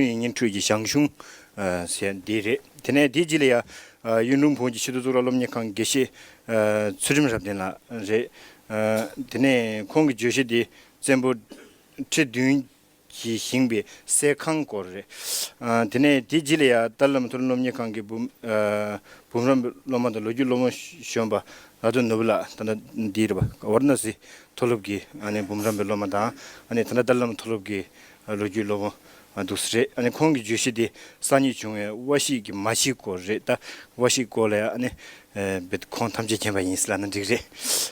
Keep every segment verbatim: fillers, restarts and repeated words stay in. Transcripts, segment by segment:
ཡིག་རྙིང་ཁྲོད་ཀྱི་ཞང་ཞུང་ཟེར་འདི་རེད། དེ་ནས་དེའི་རྗེས་ལ་ཡ་གཡུང་དྲུང་བོན་གྱི་ཆེས་མཐོའི་གཙུག་ལག་སློབ་གཉེར་ཁང་དགེ་བཤེས་ཚུལ་ཁྲིམས་རབ་བརྟན་ལགས་རེད། དེ་ནས་ཁོང་གི་བརྗོད་གཞི་དེ་བཙན་པོ་ཁྲི་བདུན་གྱིས་བཞེངས་པའི་གསས་ཁང་སྐོར་རེད། ཨ། དེ་ནས་དེའི་རྗེས་ལ་ཡང་ཏཱ་ལའི་བླ་མ་མཐོ་རིམ་སློབ་གཉེར་ཁང་གི་འབུམ། ཨ། འབུམ་རམས་པའི་སློབ་མ་དང་ལོ་རྒྱུས་སློབ་དཔོན་གཞོན་པ་ལ་དྭགས་ནོར་བུ་ལགས་ད་ལྟ་འདིར་བ་ཝཱ་ར་ཎ་སི་མཐོ་སློབ་ཀྱི་ཨ་ནི་འབུམ་རམས་པའི་སློབ་མ་དང་ཨ་ནི་ད་ལྟ་ཏཱ་ལའི་བླ་མ་མཐོ་སློབ་ཀྱི་ལོ་རྒྱུས་སློབ་དཔོན་འདུག་སེ་རེད། ཨ་ནི་ཁོང་གི་བརྗོད་གཞི་དེ་གསར་རྙེད་བྱུང་བའི་དབའ་བཞེད་ཀྱི་མ་ཕྱི་སྐོར་རེད། ད་དབའ་བཞེད་སྐོར་ལ་ཡང་ཨ་ནི་ཨ་བེད་ཁོང་ཐམས་ཅད་མཁྱེན་པ་ཡིན་ཟེར་ལབ་ན་འགྲིག་རེད།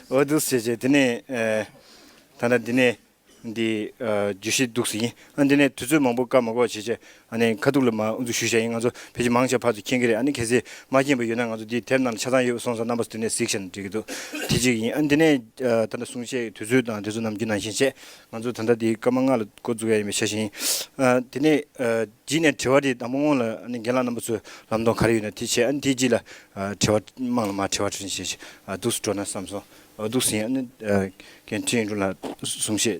འོ་འདུག་སེ་བྱས་དེ་ནས་ཨ་ད་ལྟ་འདི་ནས། འདི་ཨ་བརྗོད་གཞི་འདུག་སེ་ཡིན། ཨ་འདི་ནས་དུས་ཚོད་མང་པོ་བཀག་མ་དགོས་བྱས་བྱས་ཨ་ནི་ཁ་ཐུག་ལ་མ་ཨུ་ཚུགས་ཞུས་བྱས་ཡིན། ང་ཚོ་ཕལ་ཆེར་མང་ཆེ་བ་ཕར་ཚུར་མཁྱེན་གྱི་རེད། ཨ་ནི་གལ་སྲིད་མ་མཁྱེན་པ་ཡོད་ན་ང་ཚོ་འདི་དེབ་ནང་ལ་ཆ་ཚང་ཡོད་སོང་ཙང་རྣམ་པ་ཚོ་དེ་ནས་གཟིགས་བྱས་ན་འགྲིག་གི་འདུག་དེ་གཅིག་ཡིན། ཨ་འདི་ནས་ཨ་ད་ལྟ་གསུང་བཤད་ཀྱི་དུས་ཚོད་དང་དུས་ཚོད་ནམ་རྒྱུན་ནང་བཞིན་བྱས་ང་ཚོ་ད་ལྟ་འདི་སྐར་མ་ལྔ་ལ་འགོ་འཛུགས་ཡ་ཡིན་པའི་ཆ་བཞིན། ཨ་དེ་ནས་ཨ་རྗེས་ནས་དྲི་བ་དེ་དང་པོ་སྔོན་ལ་ཨ་ནི་རྒན་ལགས་རྣམ་པ་ཚོས་ལམ་སྟོན་ག་རེ་ཡོད་ན་དེ་བྱས། ཨ་ནི་དེའི་རྗེས་ལ་ཨ་དྲི་བ་དམངས་ལ་མར་དྲི་བ་དྲིས་བྱས་ཨ་འདུག་སེ་འགྲོ་ན་བསམ་སོང་། འོ་འདུག་སེ་ཡིན། ཨ་ནི་ཨ་རྒན་ཁྲི་ཡིན་དྲུག་ལགས་གསུང་བཤད་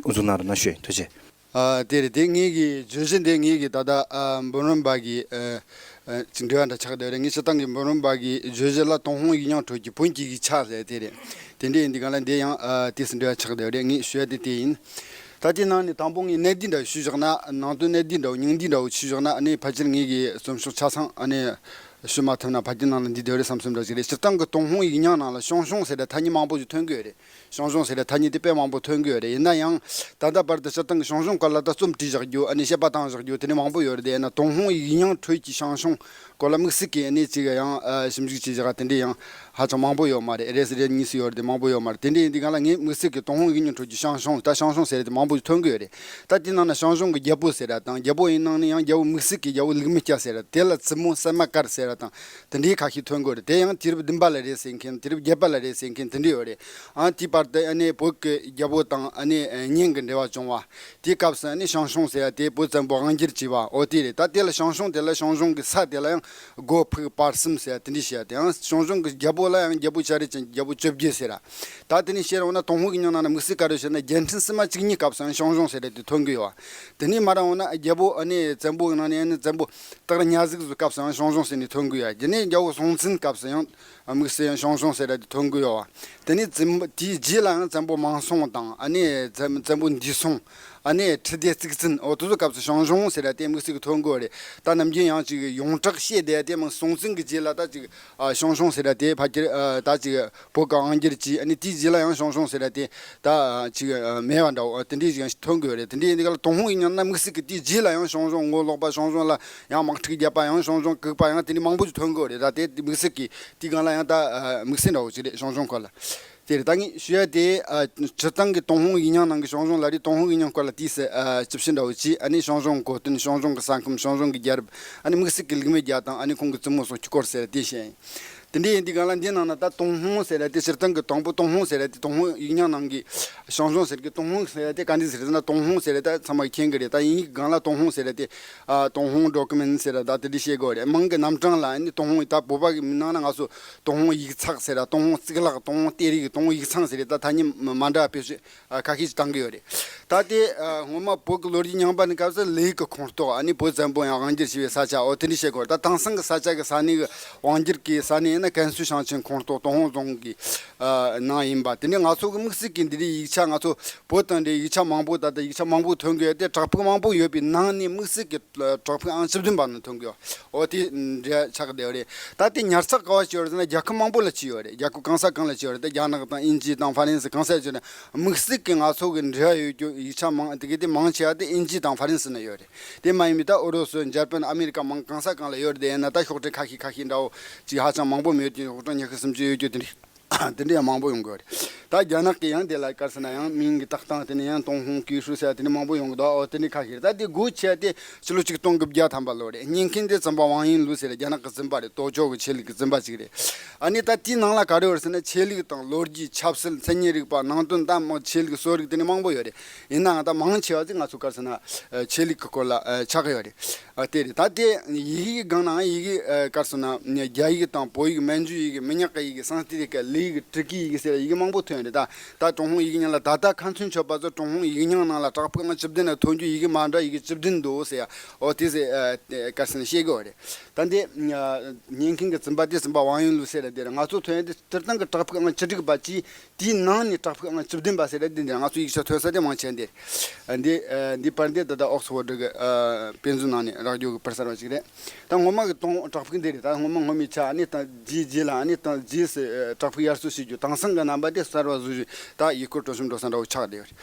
ཨུ་ཚུགས་གནང་རོགས་གནང་ཞུ། ཐུགས་རྗེ་ཆེ། ཨ་དེ་རེད། དེ་ངེད་ཀྱི་བརྗོད་གཞི་འདི་ངེད་ཀྱི་ད་ལྟ་ཨ་འབུམ་རམས་པ་གི་ཨ་ཨ་ཅིག་འབྲེལ་བ་འདྲ་ཆགས་བསྡད་རེད། ངས་སྤྱིར་བཏང་གི་འབུམ་རམས་པ་གི་བརྗོད་གཞི་ལ་ཏུན་ཧོང་ཡིག་རྙིང་ཁྲོད་ཀྱི་བོན་གྱི་ཡིག་ཆ་ཟེར་དེ་རེད། དེ་འདྲ་ཡིན་དུས་གང་ལ་འདི་ཡང་ཨ་དེ་སུ་འབྲེལ་བ་ཆགས་བསྡད་རེད། ངས་ཞུ་ཡ་དེ་དེ་ཡིན། ད་དེ་ནང་ནས་དང་པོ་ངས་གནད་བསྡུས་འདྲ་ཞུས་བཞག་ན། ནང་དོན་གནད་བསྡུས་འདྲ་བོ་སྙིང་བསྡུས་འདྲ་བོ་ཞུས་བཞག་ན། ཨ་ནི་ཕལ་ཆེར་ངེད་ཀྱི་རྩོམ་ཤོག་ཆ་ཚང་ཨ་ནི་ཞུ་མ་ཐུབ་ན་ཕལ་ཆེར་ནང་ལ་འདི་བསྡད་རེད་བསམ་བསམ་འདྲ་ཞིག་རེད། སྤྱིར་བཏང་གི་ཏུན་ཧོང་ཡིག་རྙིང་ནང་ལ་ཞང་ཞུང་ཟེར་ཡ་ཐ་སྙད་མང་པོ་ཞིག་ཐོན་གི་ཡོད་རེད། ཞང་ཞུང་ཟེར་ཡ་ཐ་སྙད་དེ་དཔེ་མང་པོ་ཐོན་གི་ཡོད་རེད། ཡིན་ན་ཡང་ད་ལྟ་བར་དུ་སྤྱིར་བཏང་གི་ཞང་ཞུང་སྐོར་ལ་ད་རྩོམ་བྲིས་བཞག་རྒྱུ། ཨ་ནི་དཔྱད་པ་བཏང་བཞག་རྒྱུ་དེ་འདྲ་མང་པོ་ཡོད་རེད། དེ་ཡིན་ན་ཏུན་ཧོང་ཡིག་རྙིང་ཁྲོད་ཀྱི་ཞང་ཞུང་སྐོར་ལ་དམིགས་བསལ་གྱི་ཨ་ནི་ཅིག་ཡང་ཨ་ཞིབ་འཇུག་བྱས་བཞག་དེ་འདྲ་ཡང་ཧ་ཅང་མང་པོ་ཡོད་མ་རེད། རེ་ཟིག་རེ་གཉིས་ཤིག་ཡོད་རེད། དེ་མང་པོ་ཡོད་མ་རེད། དེ་འདྲ་ཡིན་དུས་གང་ལ་ངས་དམིགས་བསལ་གྱི་ཏུན་ཧོང་ཡིག་རྙིང་ཁྲོད་ཀྱི་ཞང་ཞུང་། ད་ཞང་ཞུང་ཟེར་ཡ་དེ་མང་པོ་ཞིག་ཐོན་གི་ཡོད་རེད། ད་དེའི་ནང་ན་ཞང་ཞུང་གི་རྒྱལ་པོ་ཟེར་ཡ་དང་། རྒྱལ་པོ་ཡི་ནང་ནས་ཡང་རྒྱལ་པོ་དམིགས་བསལ་གྱི་རྒྱལ་པོ་ལུག་མི་སྐྱ་ཟེར་ཡ། དེ་ལ་བཙུན་མོ་སད་མ་དཀར་ཟེར་ཡ་དང་། དེ་འདྲའི་ཁ་ཤས་ཐོན་གི་ཡོད་རེད། དེ་ཡང་དུས་རབས་བདུན་པ་ལ་རེད་ཟེར་མཁན། དུས་རབས་བརྒྱད་པ་ལ་རེད་ཟེར་མཁན་དེ་འདྲ་ཡོད་རེད། ཨ་དེའི་བར་དུ་ཨ་ནི་བོད་ཀྱི་རྒྱལ་པོ་དང་ཨ་ནི་གཉེན་གྱི་འབྲེལ་བ་བྱུང་བ། དེའི་སྐབས་སུ་ཨ་ནི་ཞང་ཞུང་ཟེར་ཡ་དེ་བོད་བཙན་པོ་དབང་སྒྱུར་བྱས་པ། འོ་དེ་རེད། ད་དེ་ལ་ཞང་ཞུང་དེ་ལ་ཞང་ཞུང་གི་ས་དེ་ལ་ཡང་སྒོ་ཕུག་བར་གསུམ་ཟེར་ཡ་དེ་འདྲ་བཤད་ཡ། དེ་ཡང་ཞང་ཞུང་གི་རྒྱལ་པོ་ལ་ཡང་རྒྱལ་པོ་བྱ་རི་ཅན་གྱི་རྒྱལ་པོ་བཅོ་བརྒྱད་ཟེར་ཡ། ད་དེ་ནས་བཤད་རུང་ན་ཏུན་ཧོང་གི་ཉང་ནང་ན་དམིགས་བསལ་ག་རེ་བཤད་ན་རྒྱལ་ཕྲན་སིལ་མ་བཅུ་གཉིས་སྐབས་སུ་ཡང་ཞང་ཞུང་ཟེར་ཡ་དེ་ཐོན་གི་ཡོད་བ། དེ་ནས་མར་འོང་ན་རྒྱལ་པོ་ཨ་ནི་བཙན་པོ་གི་ནང་ནས་ཨ་ནི་བཙན་པོ་སྟག་རི་ཉ་གཟིག་ཚོའི་སྐབས་སུ་ཡང་ཞང་ཞུང་ཟེར་ནས་ཐོན་གི་ཡོད། དེ་ནས་རྒྱལ་པོ་སྲོང་བཙན་སྐབས་སུ་ཡང་དམིགས་བསལ་ཡང་ཞང་ཞུང་ཟེར་ཡ་དེ་ཐོན་གི་ཡོད་བ། དེ་ནས་བཙན་པོ་དེའི་རྗེས་ལ་ཡང་བཙན་པོ་མང་སྲོང་དང་ཨ་ནི་བཙན་བཙན་པོ་འདས་སྲོང་། ཨ་ནི་ཁྲི་ལྡེ་གཙུག་བཙན། འོ་དེ་ཚོ་སྐབས་སུ་ཞང་ཞུང་ཟེར་ཡ་དེ་དམིགས་བསལ་གྱི་ཐོན་གི་ཡོད་རེད། ད་ནམ་རྒྱུན་ཡང་ཅིག་ཡོངས་གྲགས་བཤད་བསྡད་ཡ་དེ་མིན། སྲོང་བཙན་གྱི་རྗེས་ལ་ད་ཅིག་ཨ་ཞང་ཞུང་ཟེར་ཡ་དེ་ཕལ་ཆེར་ཨ་ད་ཅིག་བོད་ཀྱི་དབང་སྒྱུར་གྱིས། ཨ་ནི་དེའི་རྗེས་ལ་ཡང་ཞང་ཞུང་ཟེར་ཡ་དེ་ད་ཅིག་ཨ་མེད་པ་འདྲ་བོ། ཨ་དེ་འདྲའི་ཞིག་ཡང་ཐོན་གི་ཡོད་རེད། དེ་འདྲའི་ཡིན་དུས་ག་ལ་ཏུན་ཧོང་ཡིག་རྙིང་ན་དམིགས་བསལ་གྱི་དེའི་རྗེས་ལ་ཡང་ཞང་ཞུང་ངོ་ལོག་པ། ཞང་ཞུང་ལ་ཡང་དམག་འཁྲུག་བརྒྱབ་པ། ཡང་ཞང་ཞུང་བཀུག་པ། ཡང་དེ་འདྲའི་མང་པོ་ཞིག་ཐོན་གི་ཡོད་རེད། ད་དེ་དམིགས་བསལ་གྱི་དེའི་སྒང་ལ་ཡང་ད་ཨ་དམིགས་བསལ་འདྲ་བོ་ཅིག་རེད། ཞང་ཞུང་སྐོར་ལ། དེ་རེད། ད་ངས་ཞུ་ཡ་དེ་ཨ་སྤྱིར་བཏང་གི་ཏུན་ཧོང་ཡིག་རྙིང་ནང་གི་ཞང་ཞུང་ལ་རེད། ཏུན་ཧོང་ཡིག་རྙིང་སྐོར་ལ་དུས་སུ་ཨ་ཞིབ་ཕྱི་འདྲ་བོ་བྱས། ཨ་ནི་ཞང་ཞུང་གི་གོ་དོན། ཞང་ཞུང་གི་ས་ཁམས། ཞང་ཞུང་གི་རྒྱལ་རབས། ཨ་ནི་དམིགས་བསལ་གྱི་ལུག་མི་རྒྱ་དང་ཨ་ནི་ཁོང་གི་བཙུན་མོ་སོགས་ཀྱི་སྐོར་ཟེར་དེ་བཤད་ཡིན། དེ་འདྲ་ཡིན་དུས་སྒང་ལ་འདི་ནང་ན་ད་ཏུན་ཧོང་ཟེར་ཡ་དེ་སྤྱིར་བཏང་གི་དང་པོ་ཏུན་ཧོང་ཟེར་ཡ་དེ་ཏུན་ཧོང་ཡིག་རྙིང་ནང་གི་ཞང་ཞུང་ཟེར་གི། ཏུན་ཧོང་ཟེར་ཡ་དེ་ག་འདྲ་ཟེར་ཟེར་ན། ཏུན་ཧོང་ཟེར་ཡ་དེ་ཚང་མ་མཁྱེན་གི་རེད། ད་དབྱིན་ཡིག་སྒང་ལ་ཏུན་ཧོང་ཟེར་ཡ་དེ་ཨ་ཏུན་ཧོང་ཌོ་ཀུ་མེན་ཊི་ཟེར་ཡ་ད་དེ་འདྲ་བཤད་དགོས་རེད། མིང་གི་རྣམ་གྲངས་ལ་ཨ་ནི་ཏུན་ཧོང་། ད་བོད་པ་གི་ནང་ན་ང་ཚོ་ཏུན་ཧོང་ཡིག་ཚགས་ཟེར་ར། ཏུན་ཧོང་གཙུག་ལག་ཏུན་ཧོང་གཏེར་ཡིག་ཏུན་ཧོང་ཡིག་ཚང་ཟེར་རེད། ད་ཐ་སྙད་མ་འདྲ་བ་བེད་སྤྱོད་ཁ་ཤས་ཤིག་བཏང་གི་ཡོད་རེད། ད་དེ་སྔོན་མ་བོད་ཀྱི་ལོ་རྒྱུས་རྙིང་པ་ནས་སྐབས་སུ་ལས་ཀྱི་ཁོངས་གཏོགས། ཨ་ནི་བོད་བཙན་པོ་ཡང་དབང་སྒྱུར་བྱས་པའི་ས་ཆ། འོ་དེ་འདྲ་བཤད་དགོས་རེད། ད་དེང་སང་གི་ས་ཆ་གི་ས་གནས་ཀྱི་དབང་སྒྱུར་གྱི་ས་གནས་ཡིན་ན་ཀན་སུའུ་ཞིང་ཆེན་ཁོངས་གཏོགས་ཏུན་ཧོང་རྫོང་གི་ནང་ཡིན་པ། དེ་ནས་ང་ཚོ་གི་དམིགས་བསལ་གྱི་འདི་འདྲའི་ཡིག་ཆ། ང་ཚོ་བོད་དང་འབྲེལ་ཡིག་ཆ་མང་པོ། ད་ལྟ་ཡིག་ཆ་མང་པོ་ཐོན་གི་ཡོད་དེ། བྲག་ཕུག་མང་པོ་ཡོད་པའི་ནང་ནས་དམིགས་བསལ་གྱི་བྲག་ཕུག་ཨང་བཅུ་བདུན་པ་ནང་ཐོན་གི་ཡོད། འོ་དེ་འདྲ་ཆགས་བསྡད་ཡོད་རེད། ད་དེ་ཉར་ཚགས་ག་པར་བྱས་ཡོད་རེད་ཟེར་ན། རྒྱལ་ཁབ་མང་པོ་ལ་བྱས་ཡོད་རེད། རྒྱལ་ཁབ་གང་ས་གང་ལ་བྱས་ཡོད་རེད། ད་རྒྱ་ནག་དང་དབྱིན་ཇི་དང་ཧྥ་རན་སི་གང་ས་བྱས་ན། དམིགས་བསལ་གྱི་ང་ཚོ་གི་འབྲེལ་བ་ཡོད་རྒྱུ་ཡིག་ཆ་མང་དེ་གི་དེ་མང་ཆེ་བ་དེ་དབྱིན་ཇི་དང་ཧྥ་རན་སི་ན་ཡོད་རེད། དེ་མ་ཡིན་པའི་ད་ཨུ་རུ་སུ། འཇར་པན། ཨ་མེ་རི་ཀ་མང་གང་ས་གང་ལ་ཡོད་རེད། དེ་ཡིན་ན་ད་ཤོག་དྲིལ་ཁ་ཤས་ཁ་ཤས་འདྲ་བོ་ཅིག་ཧ་ཅང་མང་པོ་མེད་རྒྱུ། ཤོག་གྲངས་ཉི་ཤུ་སུམ་ཅུ་ཡོད་རྒྱུ་དེ་འདྲ། དེ་འདྲ་ཡང་མང་པོ་ཡོང་གི་ཡོད་རེད། ད་རྒྱ་ནག་གི་ཡང་དེ་ལ་ག་རེ་ཟེར་ན་ཡང་མིང་གི་བཏགས་སྟངས་དེ་ནས་ཡང་ཏུན་ཧོང་ཀུའེ་ཧྲུའུ་ཟེར་ཡ་དེ་ནས་མང་པོ་ཡོང་གི་འདུག་འོ་དེ་འདྲ་ཁ་ཤས་རེད། ད་དེ་སྒོ་ཕྱེ་ཡ་དེ་ཕྱི་ལོ་ཆིག་སྟོང་དགུ་བརྒྱ་ཐམ་པ་ལོ་རེད། རྙེད་མཁན་དེ་བཙུན་པ་ཝང་ཡིན་ལུའུ་ཟེར་རྒྱ་ནག་གི་བཙུན་པ་རེད། ཏའོ་ཅའོ་གི་ཆོས་ལུགས་ཀྱི་བཙུན་པ་ཅིག་རེད། ཨ་ནི་ད་དེའི་ནང་ལ་ག་རེ་ཡོད་རེད་ཟེར་ན། ཆོས་ལུགས་དང་ལོ་རྒྱུས། ཆབ་སྲིད། མཚན་ཉིད་རིག་པ། ནང་དོན། ད་མོ་ཆོས་ལུགས་གསོ་རིག་དེ་ནས་མང་པོ་ཡོད་རེད། ཡིན་ནའང་ད་མང་ཆེ་བ་དེ་ང་ཚོ་ག་རེ་ཟེར་ན་ཆོས་ལུགས་ཀྱི་སྐོར་ལ་ཆགས་ཀྱི་ཡོད་རེད། ཨ་དེ་རེད། ད་དེ་ཡི་གེའི་སྒང་ནའང་ཡི་གེ་ཨ་ག་རེ་ཟེར་ན་རྒྱ་ཡིག་དང་བོད་ཡིག་མན་ཇུ་ཡི་གེ་མི་ཉག་གི་ཡི་གེ་སཾ་སྐྲྀ་ཏ་གི་ལི་ཡི་གེ་ཊུར་ཀི་ཡི་གེ་ཟེར་ཡི་གེ་མང་པོ་ཐོན་རེད། ད་ད་ཀྲུང་ཧྭ་ཡི་གེ་རྙིང་ལ་ད་ལྟ་ཁ་ཚོན་ཆོད་པ་ཚོ་ཀྲུང་ཧྭ་ཡིག་རྙིང་ནང་ལ་བྲག་ཕུག་ཨང་བཅུ་བདུན་ན་ཐོན་རྒྱུ་ཡི་གེ་མ་འདྲ་ཡི་གེ་བཅུ་བདུན་འདུག་ཟེར་ཡ། ཨོ་དེ་ཟེར་ཨ་ག་རེ་ཟེར་ན་བཤད་གི་ཡོད་རེད། ད་འདི་ཉན་མཁན་གྱི་རྩོམ་པ་དེ་རྩོམ་པ་ཝང་ཡུན་ལུའུ་ཟེར་ར་དེ་རེད། ང་ཚོ་ཐོན་ཡ་དེ་སྤྱིར་བཏང་གི་བྲག་ཕུག་ཨང་བཅུ་དྲུག་པ་གཅིག་དེའི་ནང་ནས་བྲག་ཕུག་ཨང་བཅུ་བདུན་པ་ཟེར་ར་དེ་འདི་ང་ཚོ་ཡིག་ཆ་ཐོན་ས་དེ་མང་ཆེ་འདི་རེད། འདི་ཨ་འདི་པར་འདི་ད་ལྟ་ཨོག་སི་ཕོར་ཌི་གི་ཨ་དཔེ་མཛོད་ནང་ནས་རག་རྒྱུ་གི་པར་གསར་བ་ཞིག་རེད། ད་ངོ་མ་གི་དོན་བྲག་ཕུག་འདི་རེད། ད་ངོ་མ་ངོ་མའི་ཆ་ཨ་ནི་ད་རྗེས་རྗེས་ལ་ཨ་ནི་ད་རྗེས་སུ་ཨ་བྲག་ཕུག་ཡར་སོ་བྱེད་རྒྱུ་དེང་སང་གི་རྣམ་པ་དེ་གསར་བ་བཟོ་རྒྱུ་ད་ཡུལ་སྐོར་སྤྲོ་འཆམ་འགྲོ་ས་འདྲ་བོ་ཆགས་བསྡད་ཡོད་རེད།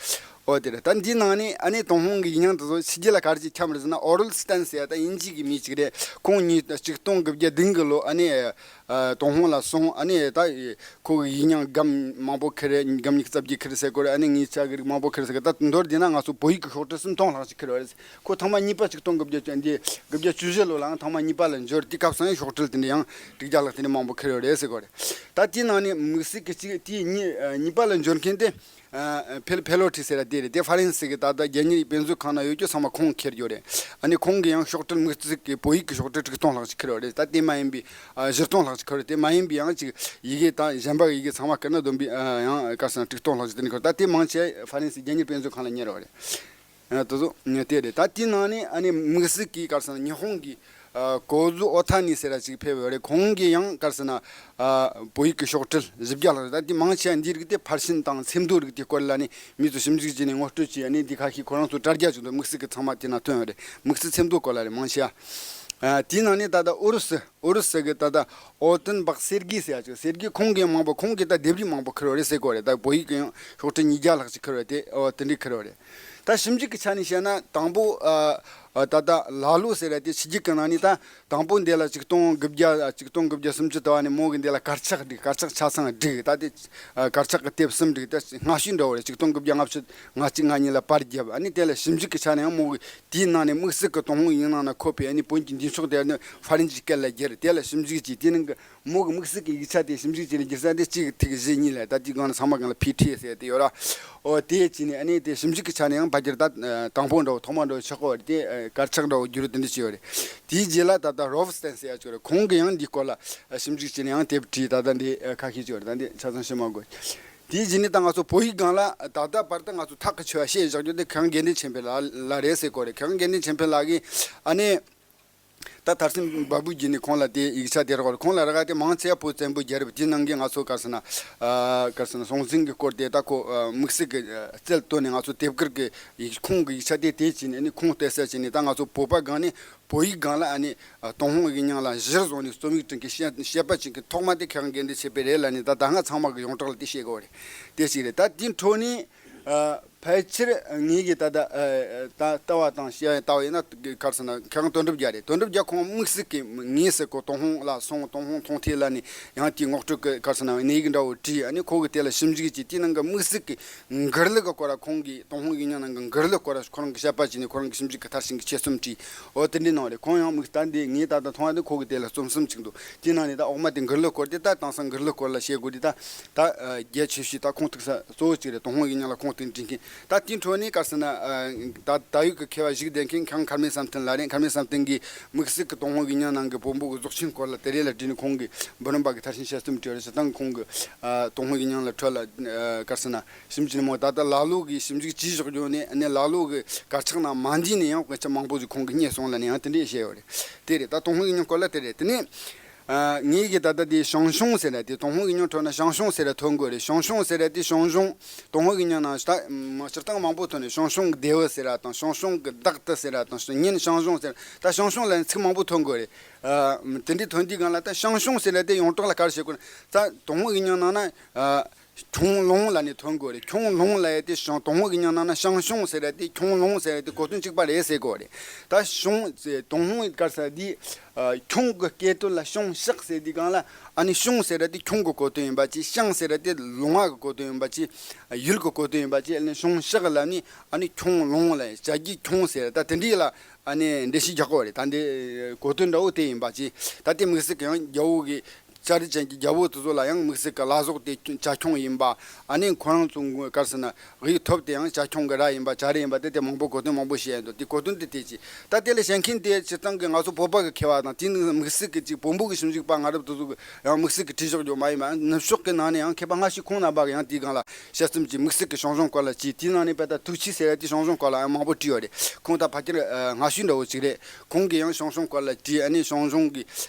ཨོ་དེ་རེད། ད་འདིའི་ནང་ནས་ཨ་ནི་ཏུན་ཧོང་གི་ཡིག་རྙིང་དེ་ཚོ་ཕྱི་རྒྱལ་ལ་ག་རེ་ཅིག་ཁྱབ་རེད་ཟེར་ན། ཨོ་རལ་སི་ཏན་ཟེར་ཡ་ད་དབྱིན་ཇི་གི་མི་ཅིག་རེད། ཁོང་ཉིད་ཆིག་སྟོང་དགུ་བརྒྱ་བདུན་གི་ལོ་ཨ་ནི་ཨ་ཏུན་ཧོང་ལ་སོང་། ཨ་ནི་ད་ཁོ་གི་ཡིག་རྙིང་སྒམ་མང་པོ་ཁྱེར་རེད། སྒམ་ཉི་ཤུ་རྩ་བརྒྱད་ཁྱེར་ཟེར་གོ་རེད། ཨ་ནི་ངའི་ཆ་གི་རིགས་མང་པོ་ཁྱེར་ཟེར་གི། ད་མདོར་བསྡུས་ན་ང་ཚོ་བོད་ཡིག་གི་ཤོག་དྲིལ་སུམ་སྟོང་ལྷག་ཅིག་ཁྱེར་བ་རེད། ཁོ་ཐེངས་མ་གཉིས་པ་ཆིག་སྟོང་དགུ་བརྒྱ་བཅུ་འདི་དགུ་བརྒྱ་བཅུ་བཞི་ལོ་ལའང་ཐེངས་མ་གཉིས་པ་ལ་འབྱོར། དེ་སྐབས་སུ་ཡང་ཤོག་དྲིལ་དེ་འདྲ་ཡང་དྲུག་བརྒྱ་ལྷག་དེ་འདྲ་མང་པོ་ཁྱེར་ཡོད་རེད་ཟེར་གོ་རེད། ད་དེའི་ནང་ནས་དམིགས་བསལ་གྱི་གཅིག་དེའི་གཉིས་ཨ་གཉིས་པ་ལ་འབྱོར་མཁན་དེ། ཨ་ཕེ་ལོ་ཕེ་ལོ་ཊི་ཟེར་བ་དེ་རེད། དེ་ཧྥ་རན་སི་གི་ད་ལྟ་རྒྱལ་གཉེར་དཔེ་མཛོད་ཁང་ན་ཡོད་རྒྱུ་ཚང་མ་ཁོང་ཁྱེར་རྒྱུ་རེད། ཨ་ནི་ཁོང་གི་ཡང་ཤོག་དྲིལ་དམིགས་བསལ་གྱི་བོད་ཡིག་གི་ཤོག་དྲིལ་དྲུག་སྟོང་ལྷག་ཅིག་ཁྱེར་བ་རེད། ད་དེ་མ་ཡིན་པའི་ཨ་བཞི་སྟོང་ལྷག་ཅིག་ཁྱེར་བ་རེད། དེ་མ་ཡིན་པའི་ཡང་ཅིག་ཡི་གེ་དང་གཞན་པ་གི་ཡི་གེ་ཚང་མ་བསྐུར་ན་བསྡོམས་པས་ཨ་ཡང་ག་རེ་ཟེར་ན་དྲུག་སྟོང་ལྷག་ཅིག་དེ་འདྲ་ཁྱེར། ད་དེ་མང་ཆེ་ཧྥ་རན་སི་རྒྱལ་གཉེར་དཔེ་མཛོད་ཁང་ལ་གཉེར་བ་རེད། ཨ་དེ་ཚོ་དེ་རེད། ད་དེའི་ནང་ནས་ཨ་ནི་དམིགས་བསལ་གྱི་ག་རེ་ཟེར་ན་ཉི་ཧོང་གི་ཨ་ཀོ་ཟུ་ཨོ་ཐ་ནི་ཟེར་བ་ཅིག་ཕེབས་ཡོད་རེད། ཁོང་གིས་ཡང་ག་རེ་ཟེར་ན་ཨ་བོད་ཡིག་གི་ཤོག་དྲིལ་བཞི་བརྒྱ་ལྷག་རེད། ད་དེ་མང་ཆེ་བ་འདིའི་རིགས་དེ་ཕར་ཕྱིན་དང་ཚེམ་བཟོ་རིགས་དེའི་སྐོར་ལ་ནི་མི་ཚོ་ཞིབ་འཇུག་བྱས་ནས་ངོ་སྤྲོད་བྱས། ཨ་ནི་འདི་ཁ་ཤས་ཁོ་རང་ཚོ་དྲ་རྒྱ་བྱུང་འདུག། དམིགས་བསལ་གྱི་ཚང་མ་དེ་ན་ཐོན་ཡོད་རེད། དམིགས་བསལ་ཚེམ་བཟོ་སྐོར་ལ་རེད་མང་ཆེ་བ། ཨ་དེའི་ནང་ནས་ད་ལྟ་ཨུ་རུ་སུ་ཨུ་རུ་སུ་གི་ད་ལྟ་ཨོ་ཏན་བག་སེར་གི་ཟེར་ཡ་ཅིག། སེར་གི་ཁོང་གིས་མང་པོ། ཁོང་གིས་ད་ལྡེབས་རིས་མང་པོ་ཁྱེར་བ་རེད་ཟེར་གོ་རེད། ད་བོད་ཡིག་གི་ཡང་ཤོག་དྲིལ་ཉིས་བརྒྱ་ལྷག་ཅིག་ཁྱེར་བ་དེ་ཨོ་དེ་འདྲས་ཁྱེར་བ་རེད། ད་ཞིབ་འཇུག་གི་ཆ་ནས་བཤད་ན་དང་པོ་ཨ་ཨ་ད་ལྟ་ལ་ལུ་ཟེར་ཡ་དེ་ཕྱི་རྒྱལ་གི་ནང་ནས་ད་དང་པོ་འདི་ལ་ཆིག་སྟོང་དགུ་བརྒྱ་ཆིག་སྟོང་དགུ་བརྒྱ་སུམ་ཅུ་དུ་བ་ནས་མོ་གི་འདི་ལ་དཀར་ཆག་བསྒྲིགས། དཀར་ཆག་ཆ་ཚང་བསྒྲིགས། ད་དེ་ཨ་དཀར་ཆག་གི་དེབ་གསུམ་བསྒྲིགས། ད་སྔ་ཤོས་འདྲ་བོ་རེད། ཆིག་སྟོང་དགུ་བརྒྱ་ལྔ་བཅུ་ང་གཅིག་ང་གཉིས་ལ་པར་བརྒྱབ། ཨ་ནི་དེ་ལ་ཞིབ་འཇུག་གི་ཆ་ནས་ཡང་མོ་གི་དེའི་ནང་ནས་དམིགས་བསལ་གྱི་ཏུན་ཧོང་ཡིག་རྙིང་ནང་ན་འཁོད་པའི་ཨ་ནི་བོན་གྱི་འདི་ཕྱོགས་དེ་ནི་ཧྥ་རན་སིའི་སྐད་ལ་བསྒྱུར། དེ་ལ་ཞིབ་འཇུག་བྱས། དེ་ནང་གི་མོ་གི་དམིགས་བསལ་གྱི་ཡིག་ཆ་དེ་ཞིབ་འཇུག་བྱས་ནས་བསྒྱུར་ས་དེ་གཅིག་ཐིག་བཞི་གཉིས་ལ། ད་དེའི་སྒང་ལ་ཚང་མ་སྒང་ལ་ཕི་ཊི་ཟེར་དེ་ཡོད་ར། ཨོ་དེ་བྱས་ནས་ཨ་ནི་དེ་ཞིབ་འཇུག་གི་ཆ་ནས་ཡང་ཕལ་ཆེར་ད་དང་པོ་འདྲ་བོ་ཐོག་མ་འདྲ་བོ་ཆགས་ཀྱི་ཡོད་རེད། དེ་དཀར་ཆག་འདྲ་བོ་བསྒྱུར་དེ་འདྲ་བྱས་ཡོད་རེད། དེའི་རྗེས་ལ་ད་ལྟ་རོབ་སི་ཏན་ཟེར་ཡ་ཅིག་ཡོད་རེད། ཁོང་གིས་ཡང་འདིའི་སྐོར་ལ་ཞིབ་འཇུག་བྱས་ནས་ཡང་དེབ་བྲིས། ད་ལྟ་འདི་ཁ་ཤས་ཅིག་ཡོད་རེད། ད་འདི་ཆ་ཚང་བཤད་མ་དགོས། དེའི་རྗེས་ནས་ད་ང་ཚོ་བོད་ཡིག་སྒང་ལ་ད་ལྟ་བར་དུ་ང་ཚོ་ཐག་གིས་ཆོད་པ་བཤད་བཞག་རྒྱུ་དེ་མཁས་དབང་དགེ་འདུན་ཆོས་འཕེལ་ལགས་ལགས་རེད་ཟེར་གོ་རེད། མཁས་དབང་དགེ་འདུན་ཆོས་འཕེལ་ལགས་ཀྱིས་ཨ་ནི་ད་མཐར་ཕྱིན་འབའ་འབུལ་བརྒྱུད་ནས་ཁོང་ལ་དེ་ཡིག་ཆ་དེ་རག་རེད། ཁོང་ལ་རག་དེ་མང་ཆེ་བ་བོད་བཙན་པོའི་རྒྱལ་རབས་དེའི་ནང་གི་ང་ཚོ་ག་རེ་ཟེར་ན་ཨ་ག་རེ་ཟེར་ན་སྲོང་བཙན་གྱི་སྐོར་དེ་ད་ཁོ་ཨ་དམིགས་བསལ་གྱི་ཨ་རྩལ་བཏོན་ནས་ང་ཚོ་དེབ་དཀར་གྱི་ཡིག་ཁོང་གི་ཡིག་ཆ་དེ་དེ་བྱས་ནས་ཨ་ནི་ཁོང་བལྟས་ས་བྱས་ནས་ད་ང་ཚོ་བོད་པ་སྒང་ནས་བོད་ཡིག་སྒང་ལ་ཨ་ནི་ཨ་ཏུན་ཧོང་ཡིག་རྙིང་ལ་གཞིར་བཟུང་ནས་རྩོམ་ཡིག་བྲིས་མཁན་བཤད་བཤད་པ་བྱེད་མཁན་ཐོག་མ་དེ་མཁས་དབང་དགེ་འདུན་ཆོས་འཕེལ་རེད་ལབ་ནས་ད་ད་སྔ་ཚང་མ་གི་ཡོངས་གྲགས་ལ་དེ་བཤད་དགོས་རེད། དེ་ཞིག་རེད། ད་དེའི་འཕྲོ་ནས་ཨ་ཕལ་ཆེར་ངེད་ཀྱི་ད་ལྟ་ཨ་ད་ལྟ་བ་དང་བཤད་ལྟ་བ་ཡིན་ན་ག་རེ་ཟེར་ན་མཁས་དབང་དོན་གྲུབ་རྒྱལ་རེད། དོན་གྲུབ་རྒྱལ་ཁོང་དམིགས་བསལ་གྱི་ངེས་སུ་ཁོ་ཏུན་ཧོང་ལ་སོང་། ཏུན་ཧོང་མཐོང་ཐོས་ལ་ནི་ཡང་དེའི་ངོ་སྤྲོད་ཀྱི་ག་རེ་ཟེར་ན་གནས་ཡིག་འདྲ་བོ་བྲིས། ཨ་ནི་ཁོ་གི་དེ་ལ་ཞིབ་འཇུག་བྱས། དེའི་ནང་གི་དམིགས་བསལ་གྱི་མགུར་གླུ་གི་སྐོར་ལ་ཁོང་གིས་ཏུན་ཧོང་ཡིག་རྙིང་ནང་གི་མགུར་གླུ་སྐོར་ལ་ཁོ་རང་གི་ཞིབ་འཇུག་གི་མཐར་ཕྱིན་གྱི་ཆེད་རྩོམ་བྲིས། འོ་དེ་འདྲའི་ནང་རེད། ཁོང་ཡང་དམིགས་ད་འདི་ངས་ད་ལྟ་མཐོང་བ་འདི་ཁོ་གི་དེ་ལ་རྩོམ་གསུམ་ཅིག་འདུག། དེའི་ནང་ནས་ད་འོག་མ་དེ་མགུར་གླུ་སྐོར་དེ། ད་དེང་སང་མགུར་གླུ་སྐོར་ལ་བཤད་དགོས་དུས་ད་ད་རྒྱ་ཆེ་ཤོས་ད་ཁུངས་གཏུགས་ས་གཙོ་བོ་གཅིག་རེད། ཏུན་ཧོང་ཡིག་རྙིང་ལ་ཁུངས་གཏུགས་འབྲི་མཁན། ད་དེའི་འཕྲོ་ནས་ག་རེ་ཟེར་ན་ད་ད་ཡོད་ཀྱི་མཁས་པ་ཞིག་བསྡད་མཁན་མཁས་དབང་མཁར་རྨེའུ་བསམ་གཏན་ལགས་རེད། མཁར་རྨེའུ་བསམ་གཏན་གྱིས་དམིགས་བསལ་གྱི་ཏུན་ཧོང་ཡིག་རྙིང་ནང་གི་བོན་པོ་གི་རྫོགས་ཆེན་སྐོར་ལ་དེ་རེད་ལ་བྲིས་ནས་ཁོང་གིས་འབུམ་རམས་པ་གི་མཐར་ཕྱིན་དཔྱད་རྩོམ་བྲིས་པ་རེད། སྤྱིར་བཏང་ཁོང་གིས་ཏུན་ཧོང་ཡིག་རྙིང་ལ་འཕྲོད་ལ་ག་རེ་ཟེར་ན་ཞིབ་འཇུག་མོ་ད་ལྟ་ལ་ལུ་གིས་ཞིབ་འཇུག་བྱས་བཞག་རྒྱུ་ནས་ནས་ལ་ལུ་གི་དཀར་ཆག་ནང་མ་འདུས་ནས་ཡང་སྐད་ཆ་མང་པོ་ཞིག་ཁོང་གིས་རྙེད་སོང་ལ་ནས་ཡང་དེ་འདྲས་བཤད་ཡོད་རེད། དེ་རེད། ད་ཏུན་ཧོང་ཡིག་རྙིང་སྐོར་ལ་དེ་རེད། དེ་ནས། ཨ་ངེད་ཀྱི་ད་ལྟ་དེ་ཞང་ཞུང་ཟེར་ཡ་དེ་ཏུན་ཧོང་ཡིག་རྙིང་ཁྲོད་ན་ཞང་ཞུང་ཟེར་ཡ་ཐོན་གོ་རེད། ཞང་ཞུང་ཟེར་ཡ་དེ་ཞང་ཞུང་ཏུན་ཧོང་ཡིག་རྙིང་ནང་ད་སྤྱིར་བཏང་མང་པོ་ཐོན་ནས་ཞང་ཞུང་གི་ལྡེའུ་ཟེར་ཡ་དང་ཞང་ཞུང་གི་བདག་ཏུ་ཟེར་ཡ་དང་ཉིན་ཞང་ཞུང་ཟེར་ད་ཞང་ཞུང་ལ་ཚིག་མང་པོ་ཐོན་གོ་རེད། ཨ་དེ་འདྲའི་ཐོན་དུས་སྒང་ལ་ད་ཞང་ཞུང་ཟེར་ཡ་དེ་ཡོངས་གྲགས་ལ་ག་རེ་བྱེད་དགོས་ན་ད་ཏུན་ཧོང་ཡིག་རྙིང་ནང་ན་ཨ། ཁྱུང་ལུང་ལ་ནི་ཐོན་དགོས་རེད། ཁྱུང་ལུང་ལ་ཡ་དེ་ཞང་ཏུན་ཧོང་གི་རྙིང་ནང་ན་ཞང་ཞུང་ཟེར་ཡ་དེ་ཁྱུང་ལུང་ཟེར་ཡ་དེ་གོ་དོན་གཅིག་པ་རེད་ཟེར་དགོས་རེད། ད་ཞུང་ཟེར་ཏུན་ཧོང་གི་སྐད་ཆ་འདི་ཨ་ཁྱུང་གི་སྐད་དོད་ལ་ཞུང་ཞག་ཟེར་དུས་སྒང་ལ་ཨ་ནི་ཞུང་ཟེར་ཡ་དེ་ཁྱུང་གི་གོ་དོན་ཡིན་པ་ཅིག། ཞང་ཟེར་ཡ་དེ་ལུང་བ་གི་གོ་དོན་ཡིན་པ་ཅིག། ཡུལ་གི་གོ་དོན་ཡིན་པ་ཅིག། ཨ་ནི་ཞུང་ཞག་ལ་ནི་ཨ་ནི་ཁྱུང་ལུང་ལ་བྱ་རྒྱུད་ཁྱུང་ཟེར་ད་དེ་འདྲ་ལ་ཨ་ནི་འགྲེལ་བཤད་རྒྱག་དགོས་རེད། ད་འདི་གོ་དོན་འདྲ་བོ་དེ་ཡིན་པ་ཅིག། ད་དེ་དམིགས་བསལ་གྱི་ཡང་རྒྱ་བོད་ཀྱི་ ཤ་རུས་ཅན་གྱི་རྒྱལ་པོ་དེ་ཚོ་ལ་ཡང་དམིགས་བསལ་གྱི་བླ་ཟོག་དེ་བྱ་ཁྱུང་ཡིན་པ། ཨ་ནི་ཁོ་རང་ཚོ་ག་རེ་ཟེར་ན་དབུས་ཐོབ་དེ་ཡང་བྱ་ཁྱུང་གི་རྭ་ཡིན་པ། བྱ་རུ་ཡིན་པ་དེ་དེ་མང་པོ་གོ་དོན་མང་པོ་བཤད་ཡོད་འདུག་དེ་གོ་དོན་དེ་དེ་ཅི། ད་དེ་ལ་བཤད་མཁན་དེ་སྤྱིར་བཏང་གི་ང་ཚོ་བོད་པ་གི་མཁས་པ་དང་། དེའི་དམིགས་བསལ་གྱི་ཅིག་བོན་པོ་གི་ཞིབ་འཇུག་པ་སྔ་རབས་དེ་ཚོ་གི་ཡང་དམིགས་བསལ་གྱི་བྲིས་བཞག་རྒྱུ་མ་ཡིན་པ། ནུབ་ཕྱོགས་ཀྱི་ནང་ནས་ཡང་མཁས་པ་སྔ་ཕྱི་ཁོང་རྣམ་པ་གི་ཡང་དེའི་སྒང་ལ་དཔྱད་རྩོམ་གྱི་དམིགས་བསལ་གྱི་ཞང་ཞུང་སྐོར་ལ་བྲིས། དེའི་ནང་ནས་དཔེར་ན་ཐུགས་ཆོས་ཟེར་ཡ་དེ་ཞང་ཞུང་སྐོར་ལ་ཡང་མང་པོ་བྲིས་ཡོད་རེད། ཁོང་ད་ཕལ་ཆེར་སྔ་ཤོས་འདྲ་བོ་ཅིག་རེད། ཁོང་གིས་ཡང་ཞང་ཞུང་སྐོར་ལ་བྲིས། ཨ་ནི་ཞང་ཞུང་གི་